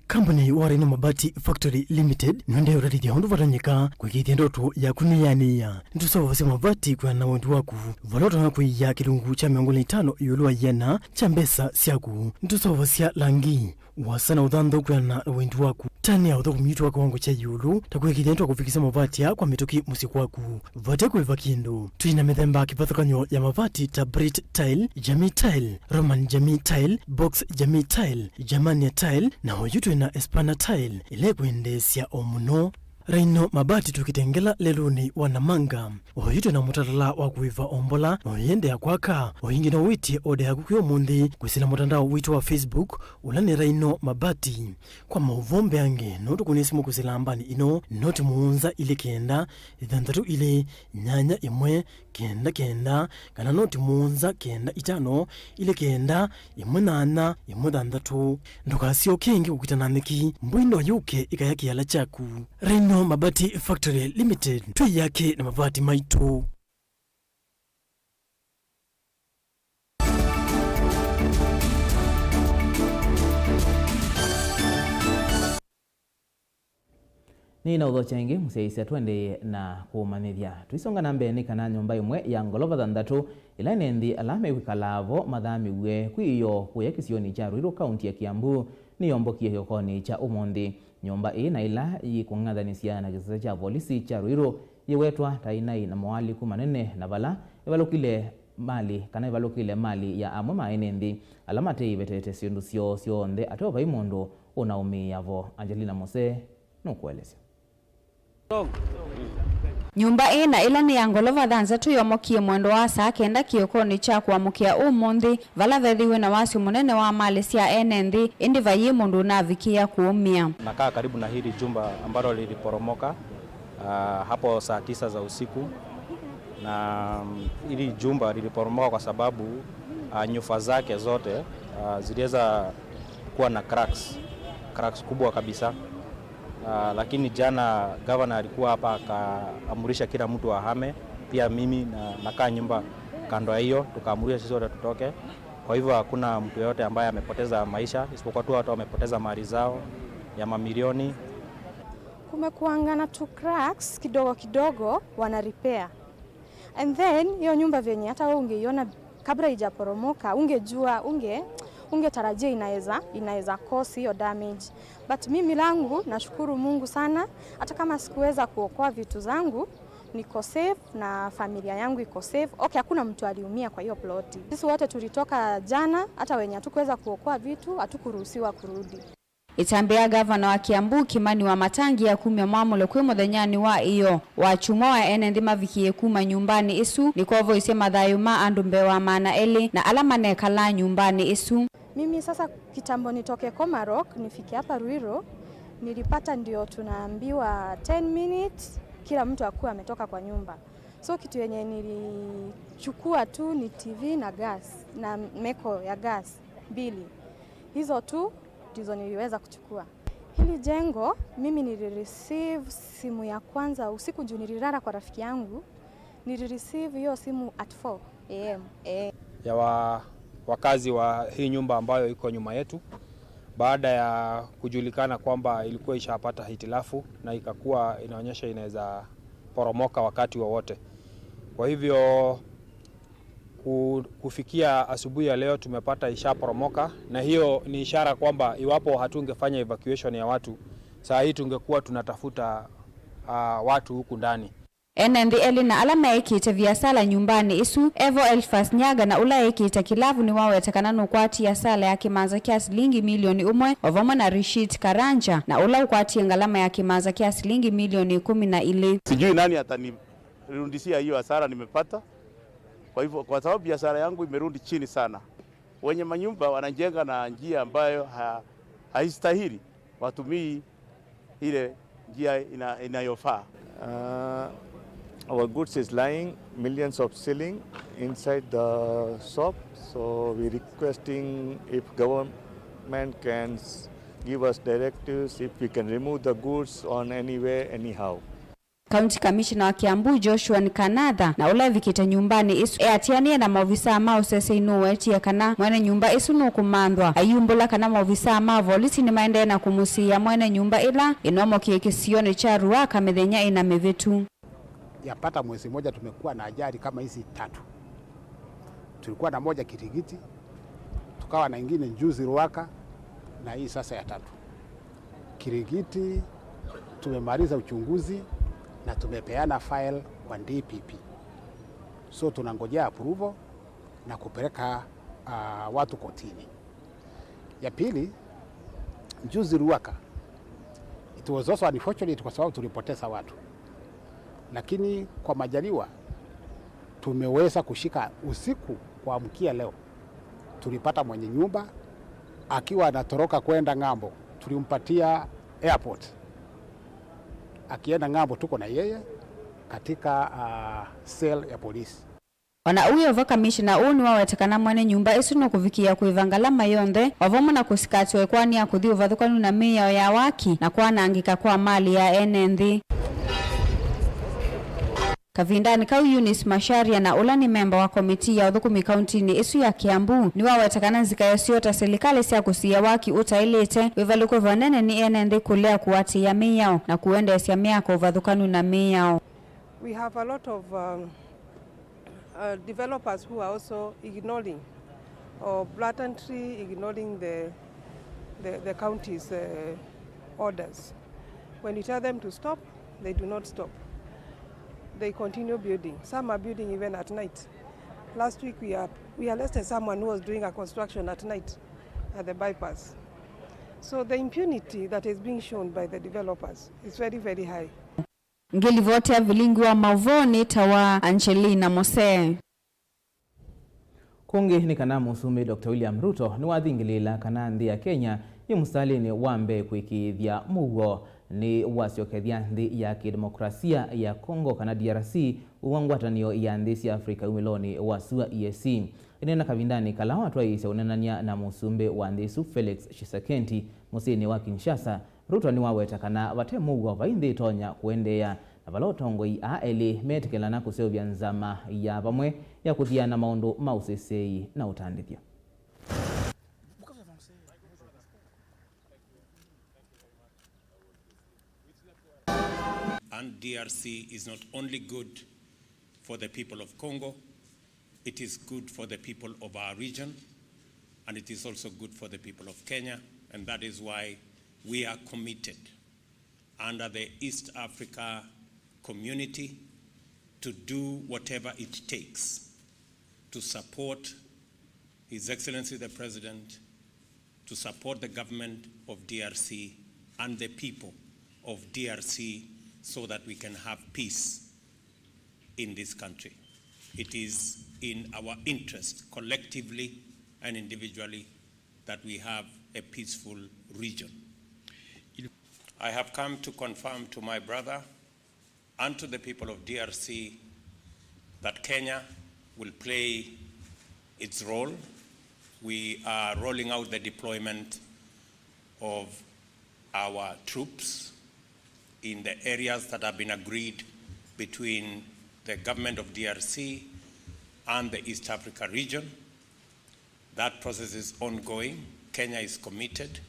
Kambuni wa Rhino Mabati Factory Limited nĩendee ũtatĩthya ũndũ vatonyeka kũĩkĩĩthya ndoto yaku nĩyanĩĩa. Nĩtũseũvasya mavati kwĩana na wendi waku, vala ũtonya kũia kĩlungu kya mĩongo ĩlĩ na itano ĩũlũ wa ĩana kya mbesa syaku. Nĩtũseũvasya langi, Wasa na ũthanthũ kwĩana na wendi waku. Tanĩa ũthũkũmi witũ wa kĩwango kya ĩũlũ, ta kwĩkĩthya nĩtwakũvikĩsya mavati aa kwa mĩtũkĩ mũsyĩ kwaku. Vate kũĩva kĩndũ. Twĩ na mĩthemba kĩvathũkany'o ya mavati ta Brit Tile, Jamii Tile, Roman Jamii Tile, Box Jamii Tile, Germania Tile, na oyu twĩ na Espana Tile, ĩla ĩkwendeesya o mũno. Rhino Mabati tũkĩtengela lelũnĩ wa Namanga. Oyu twĩ na mũtalatala wa kũĩva o mbola, na ũyĩendeea kwaka. O ĩngĩ no wĩtye oda yaku kwĩ ũmũnthĩ kwĩsĩla mũtandao witũ wa Facebook, ũla nĩ Rhino Mabati. Kwa maũvoo mbeange, no tũkũnĩe simũ kwĩsĩla nambani ĩno, noti mũonza ilĩ kenda, thanthatũ ilĩ, nyanya ĩmwe, kenda kenda, kana noti mũonza kenda itano, ilĩ kenda, ĩmwe nyanya, ĩmwe thanthatũ. Ndũkasyoke ĩngĩ kũkita na nyeki, mbũi no yũke ĩkaya kĩala kyaku. Rhino Mabati Factory Limited, twĩ yake na mavati maitũ. Nĩ na ũthokya ĩngĩ, mũsyaĩĩsya, tũendee na kũmanyĩthya. Tũisonga na mbee, nĩ kana nyũmba ĩmwe ya ngolova thanthatũ ĩla ene nthĩ ala mekwĩkalaa vo mathamĩw'e kwĩ ĩyoo kũya kĩsionĩ kya Ruiru, kaunti ya Kiambu, nĩyombokie kĩokonĩ kya ũmũnthĩ. Nyũmba ĩĩ na ĩla yĩkũng'athanĩsya na kĩsese kya volisi kya Ruiru yĩwetwa ta ĩnaĩ na moalyĩku manene, na vala ĩvalũkile mali, kana ĩvalũkĩle mali ya amwe ma ene nthĩ ala mateĩvetete syĩndũ syoo syonthe, ateo vai mũndũ ũnaũmĩĩa vo. Angelina Mose nũkũelesya. Nyũmba ĩĩ na ĩla nĩ ya ngolova thanthatũ yomokie mwendo wa saa kenda kĩokonĩ kya kũamũkĩa ũmũnthĩ, vala vethĩiwe na wasyo mũnene wa mali sya ene nthĩ, ĩndĩ vaiĩ mũndũ ũnavikĩĩa kũũmĩa. Nakaa karibu na hili jumba ambalo liliporomoka, ah, hapo saa tisa za usiku, na, mm, hili jumba liliporomoka kwa sababu, ah, nyufa zake zote, ah, ziliweza kuwa na cracks, cracks kubwa kabisa. Ah, lakini jana gavana alikuwa hapa, akaamrisha kila mtu ahame. Pia mimi na, nakaa nyumba kando ya hiyo, tukaamrisha sisi wote tutoke. Kwa hivyo hakuna mtu yoyote ambaye amepoteza maisha, isipokuwa tu watu wamepoteza mali zao ya mamilioni. Kumekuanga na tu cracks kidogo kidogo, wana repair. And then, hiyo nyumba venye hata wewe ungeiona kabla haijaporomoka, ungejua, unge, ungetarajia inaweza, inaweza cause hiyo damage. But mimi langu, nashukuru Mungu sana, hata kama sikuweza kuokoa vitu zangu, niko safe na familia yangu iko safe. Okay, hakuna mtu aliumia kwa hiyo ploti. Sisi wote tulitoka jana, hata wenye hatukuweza kuokoa vitu, hatukuruhusiwa kurudi. Ĩtambya ya gavana wa Kiambu, Kimani Wamatangi, ya kumya mwamũlo kwĩ mũthenyanĩ wa ĩyoo wa kyumwa wa ene nthĩ mavikĩe kuma nyũmbanĩ ĩsu, nĩkwovoisye mathayũ ma andũ mbee wa maana elĩ na ala manekalaa nyũmbanĩ ĩsu. Mimi sasa kitambo nitoke Komarok, nifike hapa Ruiru, nilipata ndio tunaambiwa ten minutes, kila mtu akuwa ametoka kwa nyumba. So kitu yenye nilichukua tu ni T V na gas, na meko ya gas mbili. Hizo tu ndizo niliweza kuchukua. Hili jengo, mimi nilireceive simu ya kwanza usiku juu nililala kwa rafiki yangu. Nilireceive hiyo simu at four A M. Eh. Ya wa-, wakazi wa hii nyumba ambayo iko nyuma yetu, baada ya kujulikana kwamba ilikuwa ishapata hitilafu na ikakuwa inaonyesha inaweza poromoka wakati wowote. Kwa hivyo, ku-, kufikia asubuhi ya leo tumepata ishaporomoka, na hiyo ni ishara kwamba iwapo hatungefanya evacuation ya watu, saa hii tungekuwa tunatafuta, ah, watu huku ndani. Ene nthĩ elĩ na ala meĩkĩte viasala nyũmbanĩ ĩsu, evo Elfas Nyaga na ũla eĩkĩte kĩlavu nĩwaweta kana nũkwatie asala ya kĩmanza kya silingi milioni ũmwe, o vamwe na Rishit Karanja na ũla ũkwatie ngalama ya kĩmanza kya silingi milioni ĩkũmi na ilĩ. Sijui nani atanirudishia hiyo hasara nimepata. Kwa hivyo, kwa sababu biashara yangu imerudi chini sana, wenye manyumba wanajenga na njia ambayo ha-, haistahili, watumii ile njia ina-, inayofaa. Uh, our goods is lying, millions of shilling inside the shop. So we requesting if government can s-, give us directives, if we can remove the goods on any way, anyhow. County Commissioner wa Kiambu, Joshua Nkanatha, na ũla evikĩte nyũmbanĩ ĩsu, eatĩanĩe na maovisaa ma ũseseĩ nũwetie kana mwene nyũmba ĩsu nũkũmanthwa. Ayumbũla kana maovisaa ma volisi nĩmaendee na kũmũsiĩĩa mwene nyũmba ĩla ĩnomokie kĩsionĩ kya Ruaka mĩthenya ĩna mĩvĩtu. Yapata mwezi moja tumekuwa na ajali kama hizi tatu. Tulikuwa na moja Kitigiti, tukawa na ingine juzi Ruaka, Na hii sasa ya tatu. Kirigiti tumemaliza uchunguzi na tumepeana file kwa D P P. So tunangojea approval na kupeleka, ah, watu kotini. Ya pili, juzi Ruaka, it was also unfortunate kwa sababu tulipoteza watu. Lakini kwa majaliwa, tumeweza kushika usiku kuamkia leo. Tulipata mwenye nyumba akiwa anatoroka kwenda ng'ambo. Tulimpatia airport. Akienda ng'ambo, tuko na yeye katika, ah, cell ya polisi. O na ũu wĩ o vo, kamishina ũũ nĩwaweta kana mwene nyũmba ĩsu nũkũvikĩĩa kũĩva ngalama yonthe, o vamwe na kũsikatĩwa ĩkoani ya kũthi ũvathũkanu na mĩao ya waki na kwanangĩka kwa malĩ ya ene nthĩ. Kavindanĩ kau, Eunice Macharia, na ũla nĩ memba wa komitii ya ũthũkũmi kauntinĩ ĩsu ya Kiambu, nĩwaweta kana nzika ĩseo ta silikalĩ sya kũsiĩĩa waki ũtaĩlĩte wĩvalũkw'e vanene nĩ ene nthĩ kũlea kũatĩĩa mĩao na kũendeesya myako ũvathũkanu na mĩao. We have a lot of, um, uh, developers who are also ignoring or blatantly ignoring the, the, the county's, uh, orders. When you tell them to stop, they do not stop. They continue building. Some are building even at night. Last week we are, we arrested someone who was doing a construction at night at the bypass. So the impunity that is being shown by the developers is very, very high. Ngĩlivoti ya vilingi wa maũvoo nĩtawa Angelina Mose. Kũngĩ nĩ kana Mũsumbĩ Doctor William Ruto nĩwathingĩlĩĩla kana nthĩ ya Kenya yĩ mũsitalĩnĩ wa mbee kũĩkĩĩthya mũuo nĩ wasyokethya nthĩ ya kĩdemokrasia ya Congo, kana D R C, ũw'a ngwatanĩo ya nthĩ sya Africa wumĩlonĩ wa sua, E A C. Ĩneena kavindanĩ kala watwaĩĩsya ũneenany'a na mũsumbĩ wa nthĩ ĩsu Felix Tshisekedi mũsyĩnĩ wa Kinshasa, Ruto nĩwaweta kana vate mũuo vai nthĩ ĩtonya kũendeea, na vala atongoi aa elĩ meetĩkĩlana kũseũvya nzama ya vamwe ya kũthiana maũndũ ma ũseseei na ũtandĩthyo. And D R C is not only good for the people of Congo, it is good for the people of our region, and it is also good for the people of Kenya, and that is why we are committed under the East Africa Community to do whatever it takes to support His Excellency the President, to support the government of D R C and the people of D R C so that we can have peace in this country. It is in our interest, collectively and individually, that we have a peaceful region. I have come to confirm to my brother and to the people of D R C that Kenya will play its role. We are rolling out the deployment of our troops in the areas that have been agreed between the government of D R C and the East Africa region. That process is ongoing. Kenya is committed,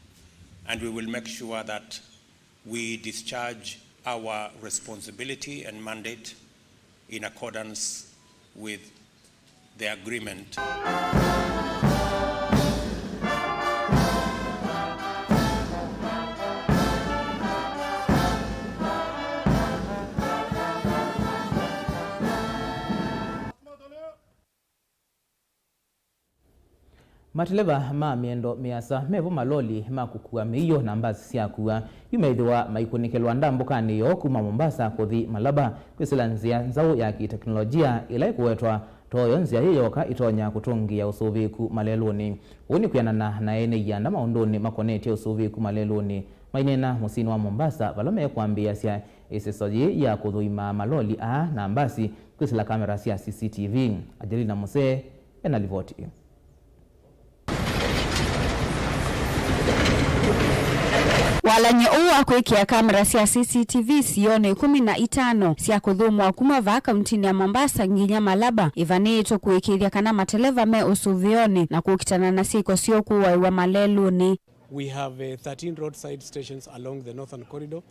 and we will make sure that we discharge our responsibility and mandate in accordance with the agreement. Mateleva ma mĩendo mĩasa mevo maloli ma kũkua mĩio na mbasi sya kua yu methĩwa maikũnĩkĩlwa ndambũkanĩ yoo kuma Mombasa kũthi Malaba kwĩsĩla nzĩa nzaũ ya kĩteknolojia ĩla ĩkũwetwa toyo nzĩa yĩ yoka ĩtonya kũtũngĩĩa ũsũvĩĩku malelũnĩ. Ũu nĩ kwĩanana na ene ianda maũndũnĩ makonetye ũsũvĩĩku malelũnĩ maineena mũsyĩnĩ wa Mombasa, vala mekwambĩĩasya ĩseso yĩĩ ya kũthũimaa maloli aa na mbasi kwĩsĩla kamera sya C C T V. Angelina Musee ena livoti ĩyo. Walany'o ũũ wa kwĩkĩa kamera sya C C T V sionĩ ĩkũmi na itano sya kũthũmũa kuma vaa kauntinĩ ya Mombasa nginya Malaba ĩvanĩĩtwe kũĩkĩĩthya kana mateleva me ũsũvĩonĩ na kũkitana na syĩko sya ũkũaĩwa malelũnĩ. We have, uh, thirteen roadside stations along the Northern Corridor,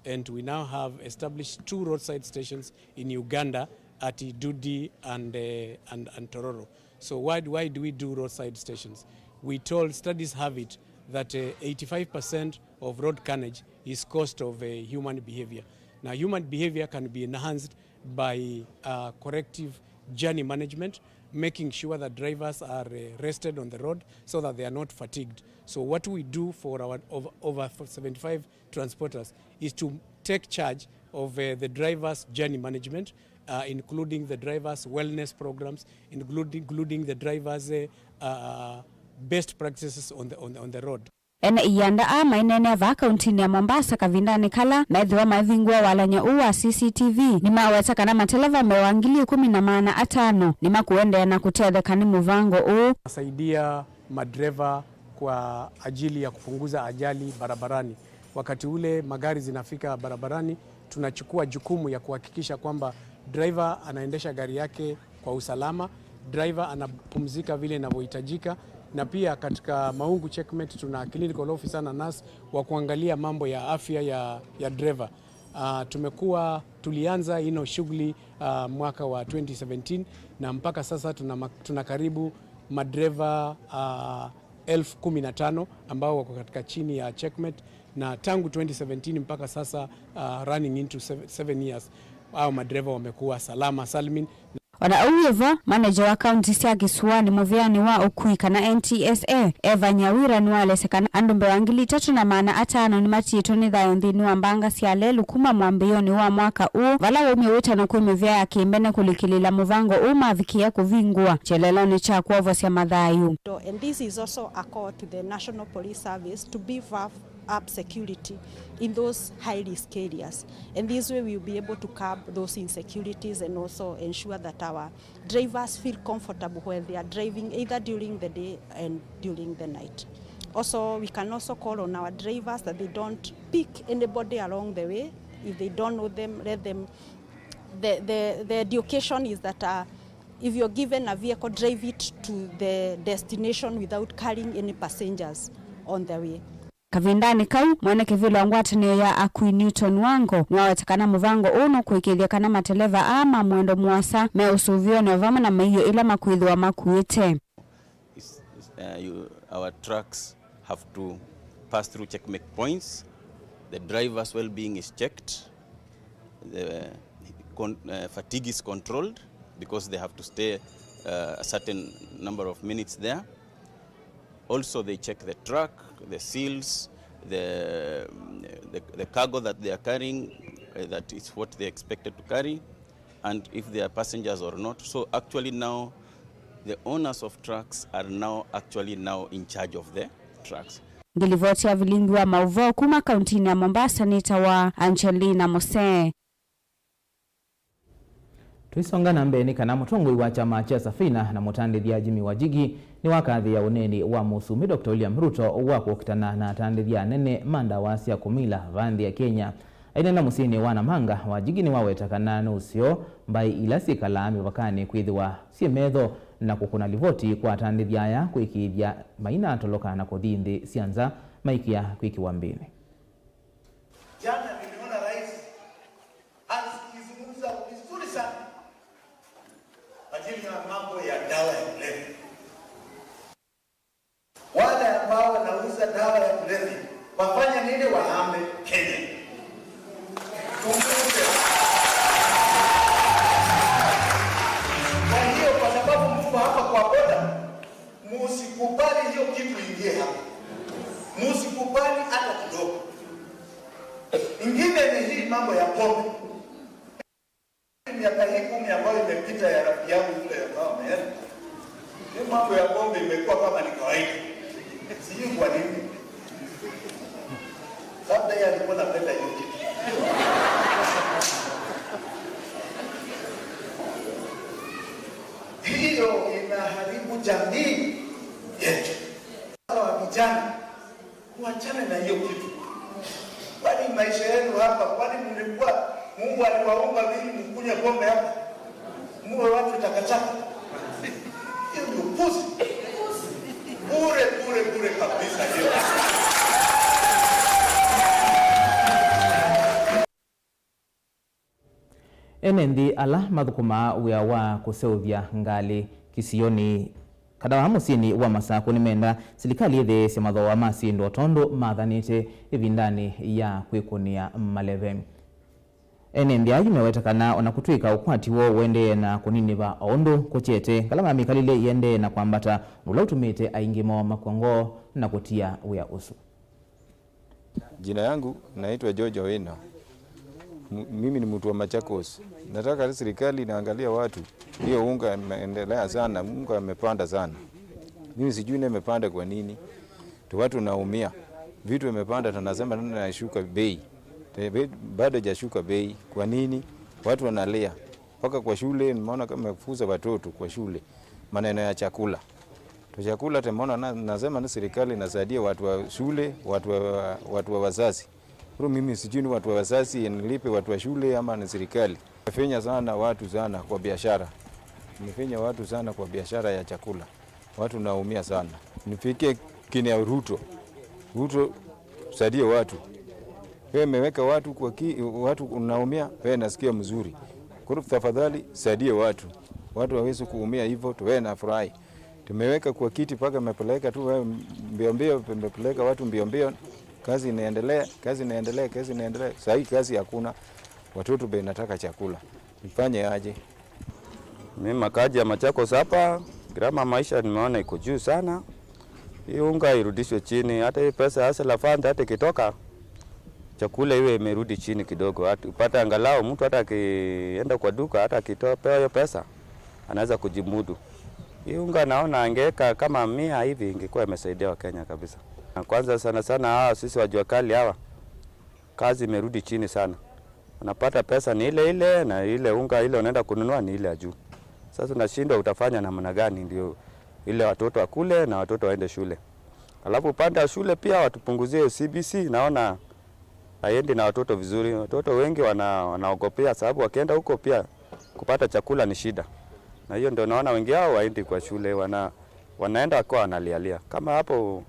and we now have established two roadside stations in Uganda at Idudi and, uh, and, and Tororo. So why, why do we do roadside stations? We told, studies have it that, uh, eighty-five percent of road carnage is caused of, uh, human behavior. Now, human behavior can be enhanced by, uh, corrective journey management, making sure that drivers are, uh, rested on the road so that they are not fatigued. So what we do for our over, over seventy-five transporters is to take charge of, uh, the drivers' journey management, uh, including the drivers' wellness programs, including, including the drivers', uh, uh, best practices on the, on the, on the road. Ene ianda aa maineenea vaa kauntinĩ ya Mombasa kavindanĩ kala methĩwa maivingũa walany'o ũũ wa C C T V, nĩmaweta kana mateleva mbee wa ngili ikũmi na maana atano nĩmakũendeea na kũtetheka nĩ mũvango ũũ. Nasaidia madereva kwa ajili ya kupunguza ajali barabarani. Wakati ule magari zinafika barabarani, tunachukua jukumu ya kuhakikisha kwamba driver anaendesha gari yake kwa usalama, driver anapumzika vile inavyohitajika, na pia katika Maungu Checkmate tuna clinical officer na nurse wa kuangalia mambo ya afya ya, ya driver. Ah, tumekuwa, tulianza ino shughuli, ah, mwaka wa twenty seventeen, na mpaka sasa tuna ma-, tuna karibu madreva, ah, elfu kumi na tano ambao wako katika chini ya Checkmate, na tangu twenty seventeen mpaka sasa, ah, running into seven, seven years, hao madreva wamekuwa salama salmin. O na ũu wĩ vo, maneja wa kaunti sya Kĩsũanĩ mũvĩanĩ wa ũkui kana N T S A, Eva Nyawira, nĩwaelesya kana andũ mbee wa ngili itatũ na maana atano nĩmatiĩtwe nĩ thayũ nthĩnĩ wa mbanga sya lelũ kuma mwambĩĩonĩ wa mwaka ũũ, vala waumya wĩtano kwĩ mĩvĩa ya kĩmbene kũlikĩlĩĩla mũvango ũũ mavikĩĩa kũvingũa kyelelonĩ kya kwovosya mathayũ. And this is also a call to the National Police Service to beef up up security in those high risk areas, and this way we will be able to curb those insecurities and also ensure that our drivers feel comfortable when they are driving either during the day and during the night. Also, we can also call on our drivers that they don't pick anybody along the way. If they don't know them, let them, the, the, the education is that, uh, if you're given a vehicle, drive it to the destination without carrying any passengers on the way. Kavindanĩ kau, mwene kĩvĩla wa ngwatanĩo ya akui Newton Wango nĩwaweta kana mũvango ũũ nũkũĩkĩĩthya kana mateleva aa ma mwendo mũasa me ũsũvĩonĩ o vamwe na mĩio ĩla makwĩthĩwa makuĩte. Is, is, uh, you, our trucks have to pass through checkmate points. The driver's well-being is checked. The con-, uh, fatigue is controlled because they have to stay, uh, a certain number of minutes there. Also, they check the truck, the seals, the, the, the cargo that they are carrying, uh, that is what they expected to carry, and if they are passengers or not. So actually now, the owners of trucks are now actually now in charge of the trucks. Ngilivoti ya vilingi wa mauvoo kuma kauntinĩ ya Mombasa nĩtawa Angelina Mose. Tũisonga na mbee nĩ kana mũtongoi wa kyama kya Safina na mũtandĩthya Jimmy Wanjigi nĩwakathĩĩa ũneeni wa Mũsumbĩ Doctor William Ruto wa kũkitana na atandĩthya anene ma ndawa sya kũmila vaa nthĩ ya Kenya. Aineena mũsyĩnĩ wa Namanga, Wanjigi nĩwaweta kana nĩ ũseo mbaĩ ila syĩkalaa mĩvakanĩ kwĩthĩwa syĩ metho na kũkũna livoti kwa atandĩthya aya kũĩkĩĩthya mainatoloka na kũthi nthĩ sya nza maikĩa kwĩkĩwa mbĩnĩ. Jana nimeona rais akizungumza vizuri sana ajili ya mambo ya dawa ya kulevya. Wale ambao wanauza dawa ya kulevya wafanye nini? Wahame Kenya. Tumbuke. Kwa hiyo, kwa sababu mko hapa kwa boda, musikubali hiyo kitu ingie hapa. Musikubali hata kidogo. Ingine ni hii mambo ya pombe. Miaka hii kumi ambayo imepita ya rafiki yangu yule ambao ameenda, hii mambo ya pombe imekuwa kama ni kawaida. Sijui kwa nini. Labda yeye alikuwa anapenda hiyo kitu. Hiyo inaharibu jamii yetu. Hawa vijana, muachane na hiyo kitu. Kwani maisha yenu hapa, kwani mlikuwa, Mungu aliwaumba ili mkunywe pombe hapa? Muwe watu takataka? Hiyo ni upuzi. Bure, bure, bure kabisa hiyo. Ene nthĩ ala mathũkũmaa wĩa wa kũseũvya ngalĩ kĩsionĩ Kana vaa mũsyĩnĩ wa Masakũ nĩmenda silikalĩ ĩthĩĩsye mathooa ma syĩndũ o tondũ mathanĩte ĩvindanĩ ya kwĩkũnĩa maleve. Ene nthĩ ayu meweta kana o na kũtw'ĩka ũkwati woo ũendee na kũninĩva o ũndũ kũkyete, ngalama ya mĩkalĩle ĩendee na kwambata, ũndũ ũla ũtumĩte aingĩ moo makw'a ngoo na kũtia wĩa ũsu. Jina yangu naitwa George Owino. M-, mimi ni mtu wa Machakos. Nataka serikali inaangalia watu. Hiyo unga imeendelea sana, unga imepanda sana. Mimi sijui na imepanda kwa nini. Tu watu naumia. Vitu imepanda, tunasema ndio inashuka bei. Te-, be-, bado hajashuka bei. Kwa nini? Watu wanalia. Mpaka kwa shule, nimeona kama imefukuza watoto kwa shule. Maneno ya chakula. Tu chakula, tumeona na, nasema ni serikali inasaidie watu wa shule, watu wa, watu wa wazazi. Kwa mimi sijui ni watu wa wazazi, nilipe watu wa shule ama ni serikali. Imefinya sana watu sana kwa biashara. Imefinya watu sana kwa biashara ya chakula. Watu naumia sana. Nifikie kini ya Ruto. Ruto, saidie watu. Wewe umeweka watu kwa ki-, watu unaumia, wewe nasikia mzuri. Kwa hivyo tafadhali, saidie watu. Watu waweze kuumia hivyo, tuwe na furahi. Tumeweka kwa kiti mpaka imepeleka tu wewe mbio mbio, imepeleka watu mbio mbio. Kazi inaendelea, kazi inaendelea, kazi inaendelea. Saa hii kazi hakuna. Watoto be nataka chakula. Nifanye aje? Mimi makaji ya Machakos hapa, gharama ya maisha nimeona iko juu sana. Hii unga irudishwe chini, hata hii pesa ya Hustler Fund hata ikitoka, chakula iwe imerudi chini kidogo. Hata upate angalau mtu hata akienda kwa duka, hata akitoa, pewa hiyo pesa, anaweza kujimudu. Hii unga naona angeweka kama mia hivi, ingekuwa imesaidia Wakenya kabisa. Na kwanza sana sana hawa sisi wa jua kali hawa, kazi imerudi chini sana. Unapata pesa ni ile ile, na ile unga ile unaenda kununua ni ile ya juu. Sasa unashindwa utafanya namna gani ndio ile watoto wakule na watoto waende shule. Alafu upande wa shule pia watupunguzie C B C, naona haiendi na watoto vizuri. Watoto wengi wana-, wanaogopea sababu wakienda huko pia kupata chakula ni shida. Na hiyo ndio naona wengi wao waendi kwa shule, wana-, wanaenda wakiwa wanalialia. Kama hapo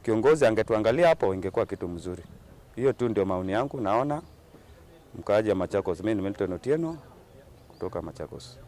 kiongozi angetuangalia hapo, ingekuwa kitu mzuri. Hiyo tu ndio maoni yangu, naona mkaaji ya Machakos. Mimi ni Milton Otieno kutoka Machakos.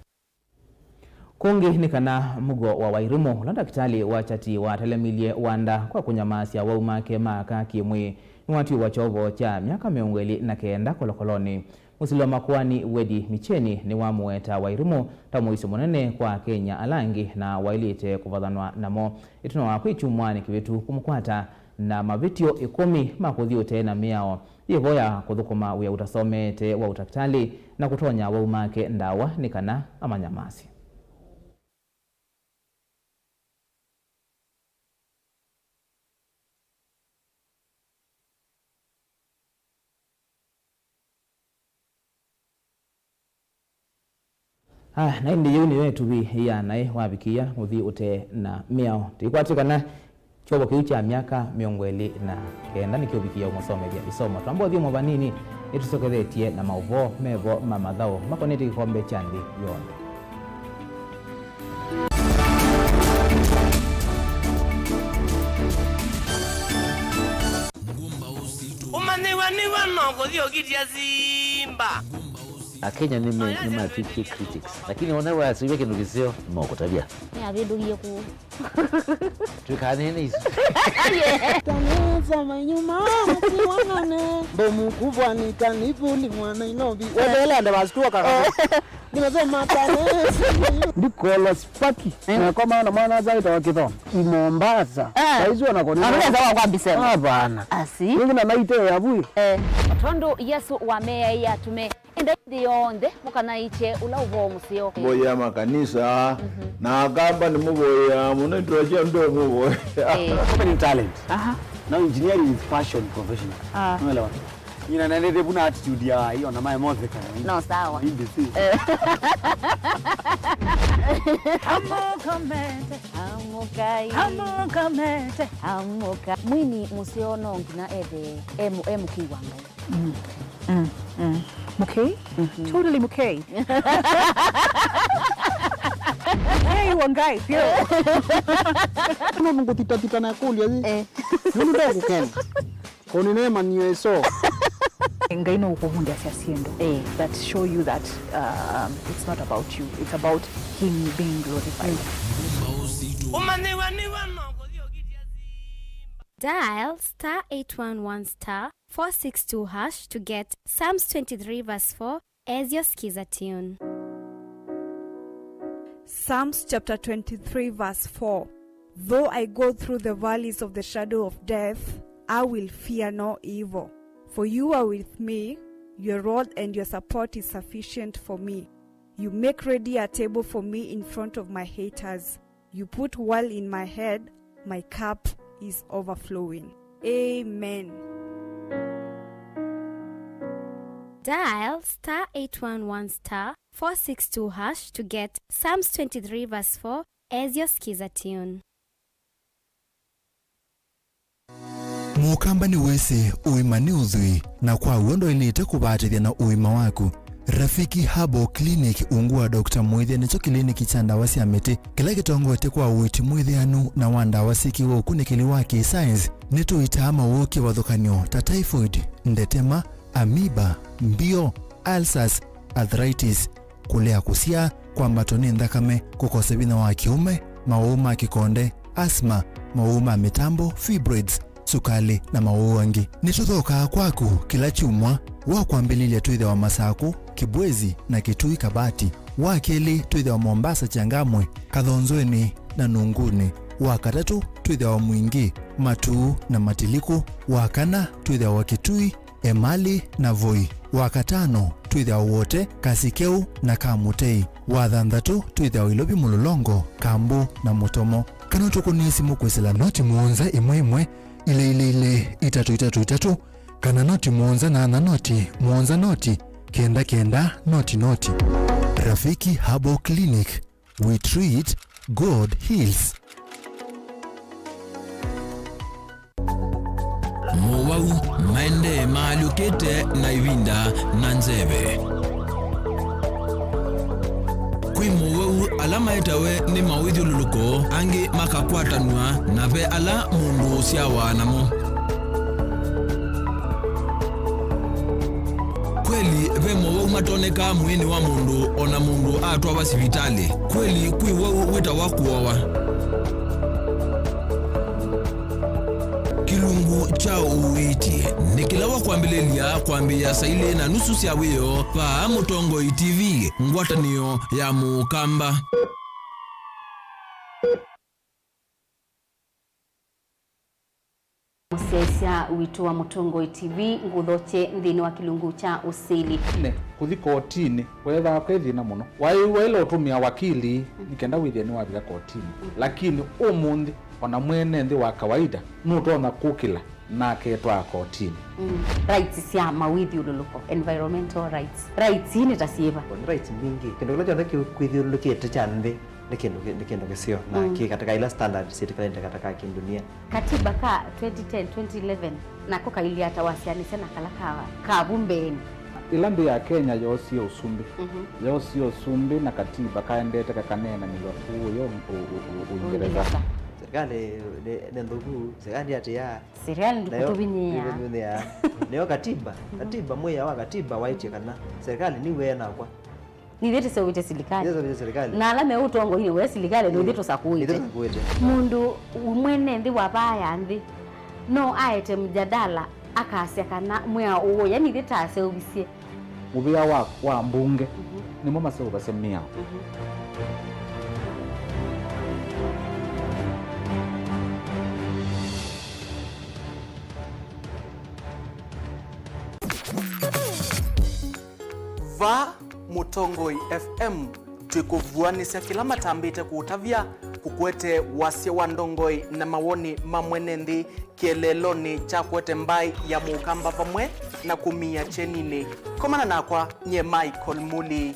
Kũngĩ nĩ kana mũuo wa Wairimu, ũla ndakĩtalĩ wa Chati watelemilye wanda kwa kũnyamaasya wau make ma aka kĩ-mwĩĩ, nĩwatw'ĩĩwa kyovo kya myaka mĩongo ĩlĩ na kenda kolokolonĩ. Mũsili wa makoani Wedi Micheni nĩwamũweta Wairimu ta mũisyo mũnene kwa Akenya ala angĩ na waĩlĩte kũvathanwa namo. Ĩtina wa kwĩkyumwanĩ kĩvĩtu kũmũkwata na mavĩtyo ĩkũmi ma kũthi ũtee na mĩao, yĩvo ya kũthũkũma wĩa ũtasomeete wa ũtakĩtalĩ na kũtonya wau make ndawa nĩ kana amanyamasye. Ah, na ĩndĩ yĩu nĩyo ĩtuvi ya naĩ wavikĩĩa ũthi ũtee na mĩao. Tũikwatĩ kana kyovo kĩu kya myaka mĩongo ĩlĩ na kenda nĩkĩũvikĩĩa ũmũsomethya ĩsomo. Twamba ũthyũmũa vanini, nĩtũsokethetye na maũvoo mevo ma mathaũ makonetye kĩkombe kya nthĩ yonthe. Ũmanyĩw'a nĩw'o no kũthi ũkitya simba. Akenya nĩme-, nĩmatw'ĩkie critics, lakini ona wasĩw'a kĩndũ kĩseo, nĩmakũtavya. Nĩavĩndũkie kũũ. Twĩkanene isu. Tanĩsa manyuma masiwanane. Mbomu kubwa ni kanivuli mwa Nairobi. Weteele ande wasituoka. Nimesema tanĩsa. Ndikola spaki. Eh. Nakomana na mwana azaĩtawa Kĩthonga. I Mombasa. Eh. Saizi wanakonena. Anaweza wakwambisema. Hapana. Asi. Ningi na naite ya bui. Eh. Tondũ Yesũ wameaĩe atume, ĩndai nthĩ yonthe mũkanaĩkye ũla ũvoo mũseo. Mboya makanisa, mhm, na Akamba nĩmũvoyaa mũno, ĩtũla sya ndũmũvoya. Eh. Comedy is talent. Aha. Now engineering is passion professional. Ah. Unaelewa? Ina nende vu na attitude ya hiyo na mae mothe kana. No, sawa. Hindi si. Eh. Amũka mete. Amũkai. Amũka mete. Amũka. Mwini mũseo no nginya ethe e mũ-, e mũkĩi wa Ngai. Mm. Mm. Mm. Mũkei? Mhm. Totally mũkei. Mũkei wa Ngai, pio. Nũndũ ngũthitathita na kũlya ĩ. Eh. Nũndũ ndakũkena. Kũnĩneemanyie ĩsoo. Ngai no ũkũvundĩasya syĩndũ, eh, that show you that, um, it's not about you, it's about him being glorified. Mm. Mũmba ũsitũ. Dial star eight one one star four six two hash to get Psalms twenty-three verse four as your Skiza tune. Psalms chapter twenty-three, verse four. Though I go through the valleys of the shadow of death, I will fear no evil. For you are with me, your rod and your support is sufficient for me. You make ready a table for me in front of my haters. You put oil in my head, my cup is overflowing. Amen. Dial star eight one one star four six two hash to get Psalms twenty-three verse four as your Skiza tune. Mũkamba nĩwĩsĩ ũima nĩ ũthwii, na kwa w'o ndwaĩlĩte kũvatĩthya na ũima waku. Rafiki Herbal Clinic, ungu wa Doctor Mwĩthya, nĩkyo kĩliniki kya ndawa sya mĩtĩ kĩla kĩtongoetye kwa ũiiti mwĩthĩanu na wa ndawa syĩkĩwe ũkunĩkĩli wa kĩ-science. Nĩtũitaa mawau kĩvathũkany'o ta typhoid, ndetema, amoeba, mbio, ulcers, arthritis, kũlea kũsyaa, kwambatwa nĩ nthakame, kũkosa vinya wa kĩũme, mawau ma kĩkonde, asthma, mawau ma mĩtambo, fibroids, sukalĩ, na mawau angĩ. Nĩtũthokaa kwaku kĩla kyumwa. Wa kwambĩlĩlya twĩthĩawa Masakũ, Kibwezi, na Kitui Kabati. Wa kelĩ twĩthĩawa Mombasa, Changamwe, Kathonzweni, na Nunguni. Wa katatũ twĩthĩawa Mwingi, Matuu, na Matiliku. Wa kana twĩthĩawa Kitui, Emali, na Voi. Wa katano twĩthĩawa Wote, Kasikeu, na Kamutei. Wa thanthatũ twĩthĩawa Ilovi, Mũlolongo, Kambu, na Mũtomo. Kana ũtũkũnĩe simũ kwĩsĩla noti mũonza ĩmwe ĩmwe, ilĩ ilĩ ilĩ, itatũ itatũ itatũ, kana noti mũonza nyanya noti mũonza noti kenda kenda noti noti. Rafiki Herbal Clinic, we treat, God heals. Mowau maendee maalyũkĩte na ĩvinda na nzeve. Kwĩ mowau ala maetawe nĩ mawĩthyũlũlũko, angĩ makakwatanw'a, na ve ala mũndũ ũsyawa namo. Kweli, ve mowau matonekaa mwĩĩnĩ wa mũndũ o na mũndũ atwawa sivitalĩ. Kweli, kwĩ wau wĩtawa kũowa. Kĩlungu kya ũiiti nĩ kĩla wa kwambĩlĩlya kwambĩĩa saa ilĩ na nusu sya wĩoo vaa Mũtongoi T V, ngwatanĩo ya Mũkamba. Mũsyaĩĩsya witũ wa Mũtongoi T V, ngũthokye nthĩnĩ wa kĩlungu kya ũsili. Nĩ kũthi kotinĩ weethĩawa kwĩ thĩna mũno. Waĩ waĩle ũtũmĩa wakili nĩ kenda wĩthĩe nĩwavika kotinĩ. Lakini ũmũnthĩ, o na mwene nthĩ wa kawaida nũtonya kũkĩla na aketwaa kotinĩ. Mm. Rights sya mawĩthyũlũlũko, environmental rights. Rights ii nĩ ta syĩva? Nĩ rights mbingĩ. Kĩndũ kĩla kyonthe kĩkwĩthyũlũlũkĩte kya nthĩ nĩ kĩndũ kĩ-, nĩ kĩndũ kĩseo na kĩ katika ila standard syĩtĩkanĩte katika kĩndunia. Katiba ka twenty ten, twenty eleven nako kailyĩ ata wasyaanĩsya na kala ka, ka vu mbeenĩ? Ĩla nthĩ ya Kenya yoosie ũsumbĩ, yoosie ũsumbĩ na katiba kaendete kakaneenanĩw'a kũũya Ũ-, Ũ-, Ũ-, Ũingereza. Serikali nĩ, nĩ nthũku, serikali atĩa? Serikali ndĩkũtũvinyĩĩa. Nĩyo katiba, katiba, mwĩao wa katiba waĩtye kana serikali nĩw'e nakwa. Nithyĩ tũseũvĩtye silikalĩ. Nithyĩ tũseũvĩtye silikalĩ. Na ala me ũtongoinĩ we silikalĩ nĩthyĩ tũsakũĩte. Nithyĩ tũsakũĩte. Mũndũ mwene nthĩ wa vaa ya nthĩ no aete mjadala akasya kana mwĩao ũũ, yani ithyĩ taseũvisye. Mũvĩa wa, wa mbunge nĩmo maseũvasya mĩao. Vaa Mũtongoi F M, twĩkũvuanĩsya kĩla matambĩte kũũtavya, kũkwete wasya wa ndongoi na mawoni ma mwene nthĩ kĩeleelonĩ kya kũete mbaĩ ya Mũkamba vamwe na kũmia kyeninĩ. Komana nakwa nyie Michael Muli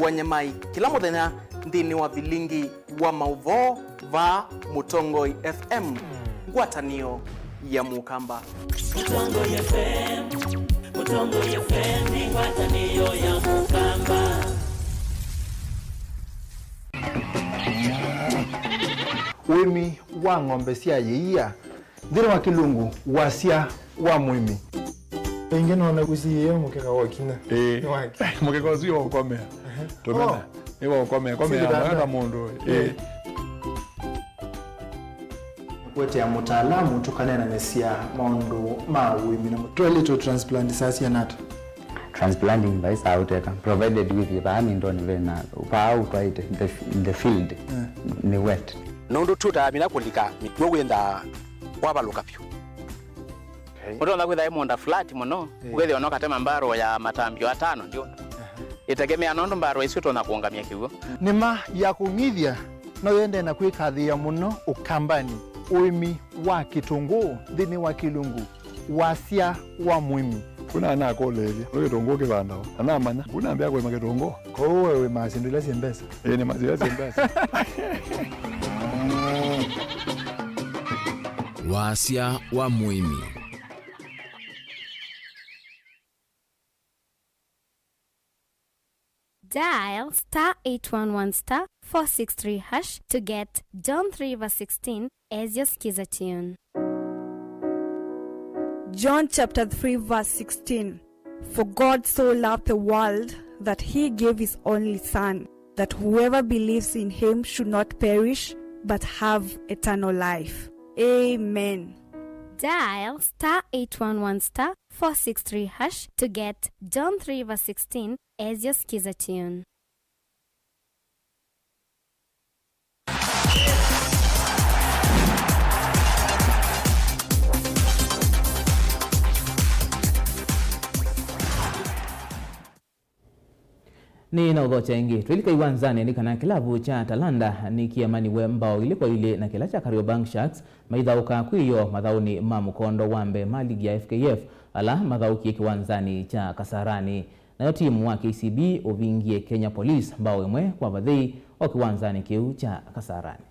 wa Nyamai kĩla mũthenya nthĩnĩ wa vilingi wa maũvoo vaa Mũtongoi F M, ngwatanĩo ya Mũkamba. Mũtongoi F M, Mũtongoi F M nĩ ngwatanĩo ya Mũkamba. Ũĩmi wa ng'ombe sya yĩia. Nthĩnĩ wa kĩlungu, wasya wa mũĩmi. Ĩngĩ nona ũsiĩĩe mũkeka wa ũkinya. Ĩĩ. Nĩ wake. Mũkeka ũsu nĩ wa ũkomea. Tũmena. Oh. Nĩ wa ũkomea. Komea. Sindĩ mwega ta mũndũ. Ĩĩ. Ĩĩ. Kũetea mũtaalamu tũkaneenanĩsya maũndũ ma ũĩmi na mũtwaĩlĩtwe transplant saa siana ata? Transplanting vai saa ũteka, provided with vaa mindoni vena vaa ũtwaĩte the, the field. Eh. Nĩ wet. Nũndũ tũtaamina kũlika mĩtuo wĩnthaa kwavalũka vyũ. Okay. Ũtonya kwĩtha ĩ mũũnda flat mũno, eh, ũkethĩwa no katema mbarũ ya matambio atano ndio. Aha. Ĩtegemea nũndũ mbarũ ĩsu ũtonya kũũngamya kĩw'ũ. Nĩma ya kũng'ithya no yende na kwĩkathĩĩa mũno Ũkambanĩ, ũĩmi wa kĩtũngũũ nthĩnĩ wa kĩlungu wasya wa mũĩmi. Kuna anakũlĩĩlye, nĩ kĩtũngũũ kĩvandawa? Anamanya, kuna ambĩa kũĩma kĩtũngũũ. Kwoou we wĩmaa syĩndũ ila syĩ mbesa? Ĩĩ, nĩ masio syĩ mbesa. Wasya wa mũĩmi. Dial star eight one one star four six three hash to get John three verse sixteen as your skiza tune. John chapter three verse sixteen. For God so loved the world that he gave his only Son, that whoever believes in him should not perish but have eternal life. Amen. Dial star eight one one star four six three hash to get John three verse sixteen as your skiza tune. Nĩ na ũthokya ĩngĩ. Twĩlika iwanzanĩ nĩ kana kĩlavu kya Talanta nĩkĩemaniwe mbao ilĩ kwa ilĩ na kĩla kya Kariobangi Sharks maithaũka kwĩyoo mathaũnĩ ma mũkondo wa mbee ma ligi ya F K F, ala mathaũkie kĩwanzanĩ kya Kasarani. Nayo timu wa K C B ũvingie Kenya Police mbao ĩmwe kwa vathei o kĩwanzanĩ kĩu kya Kasarani.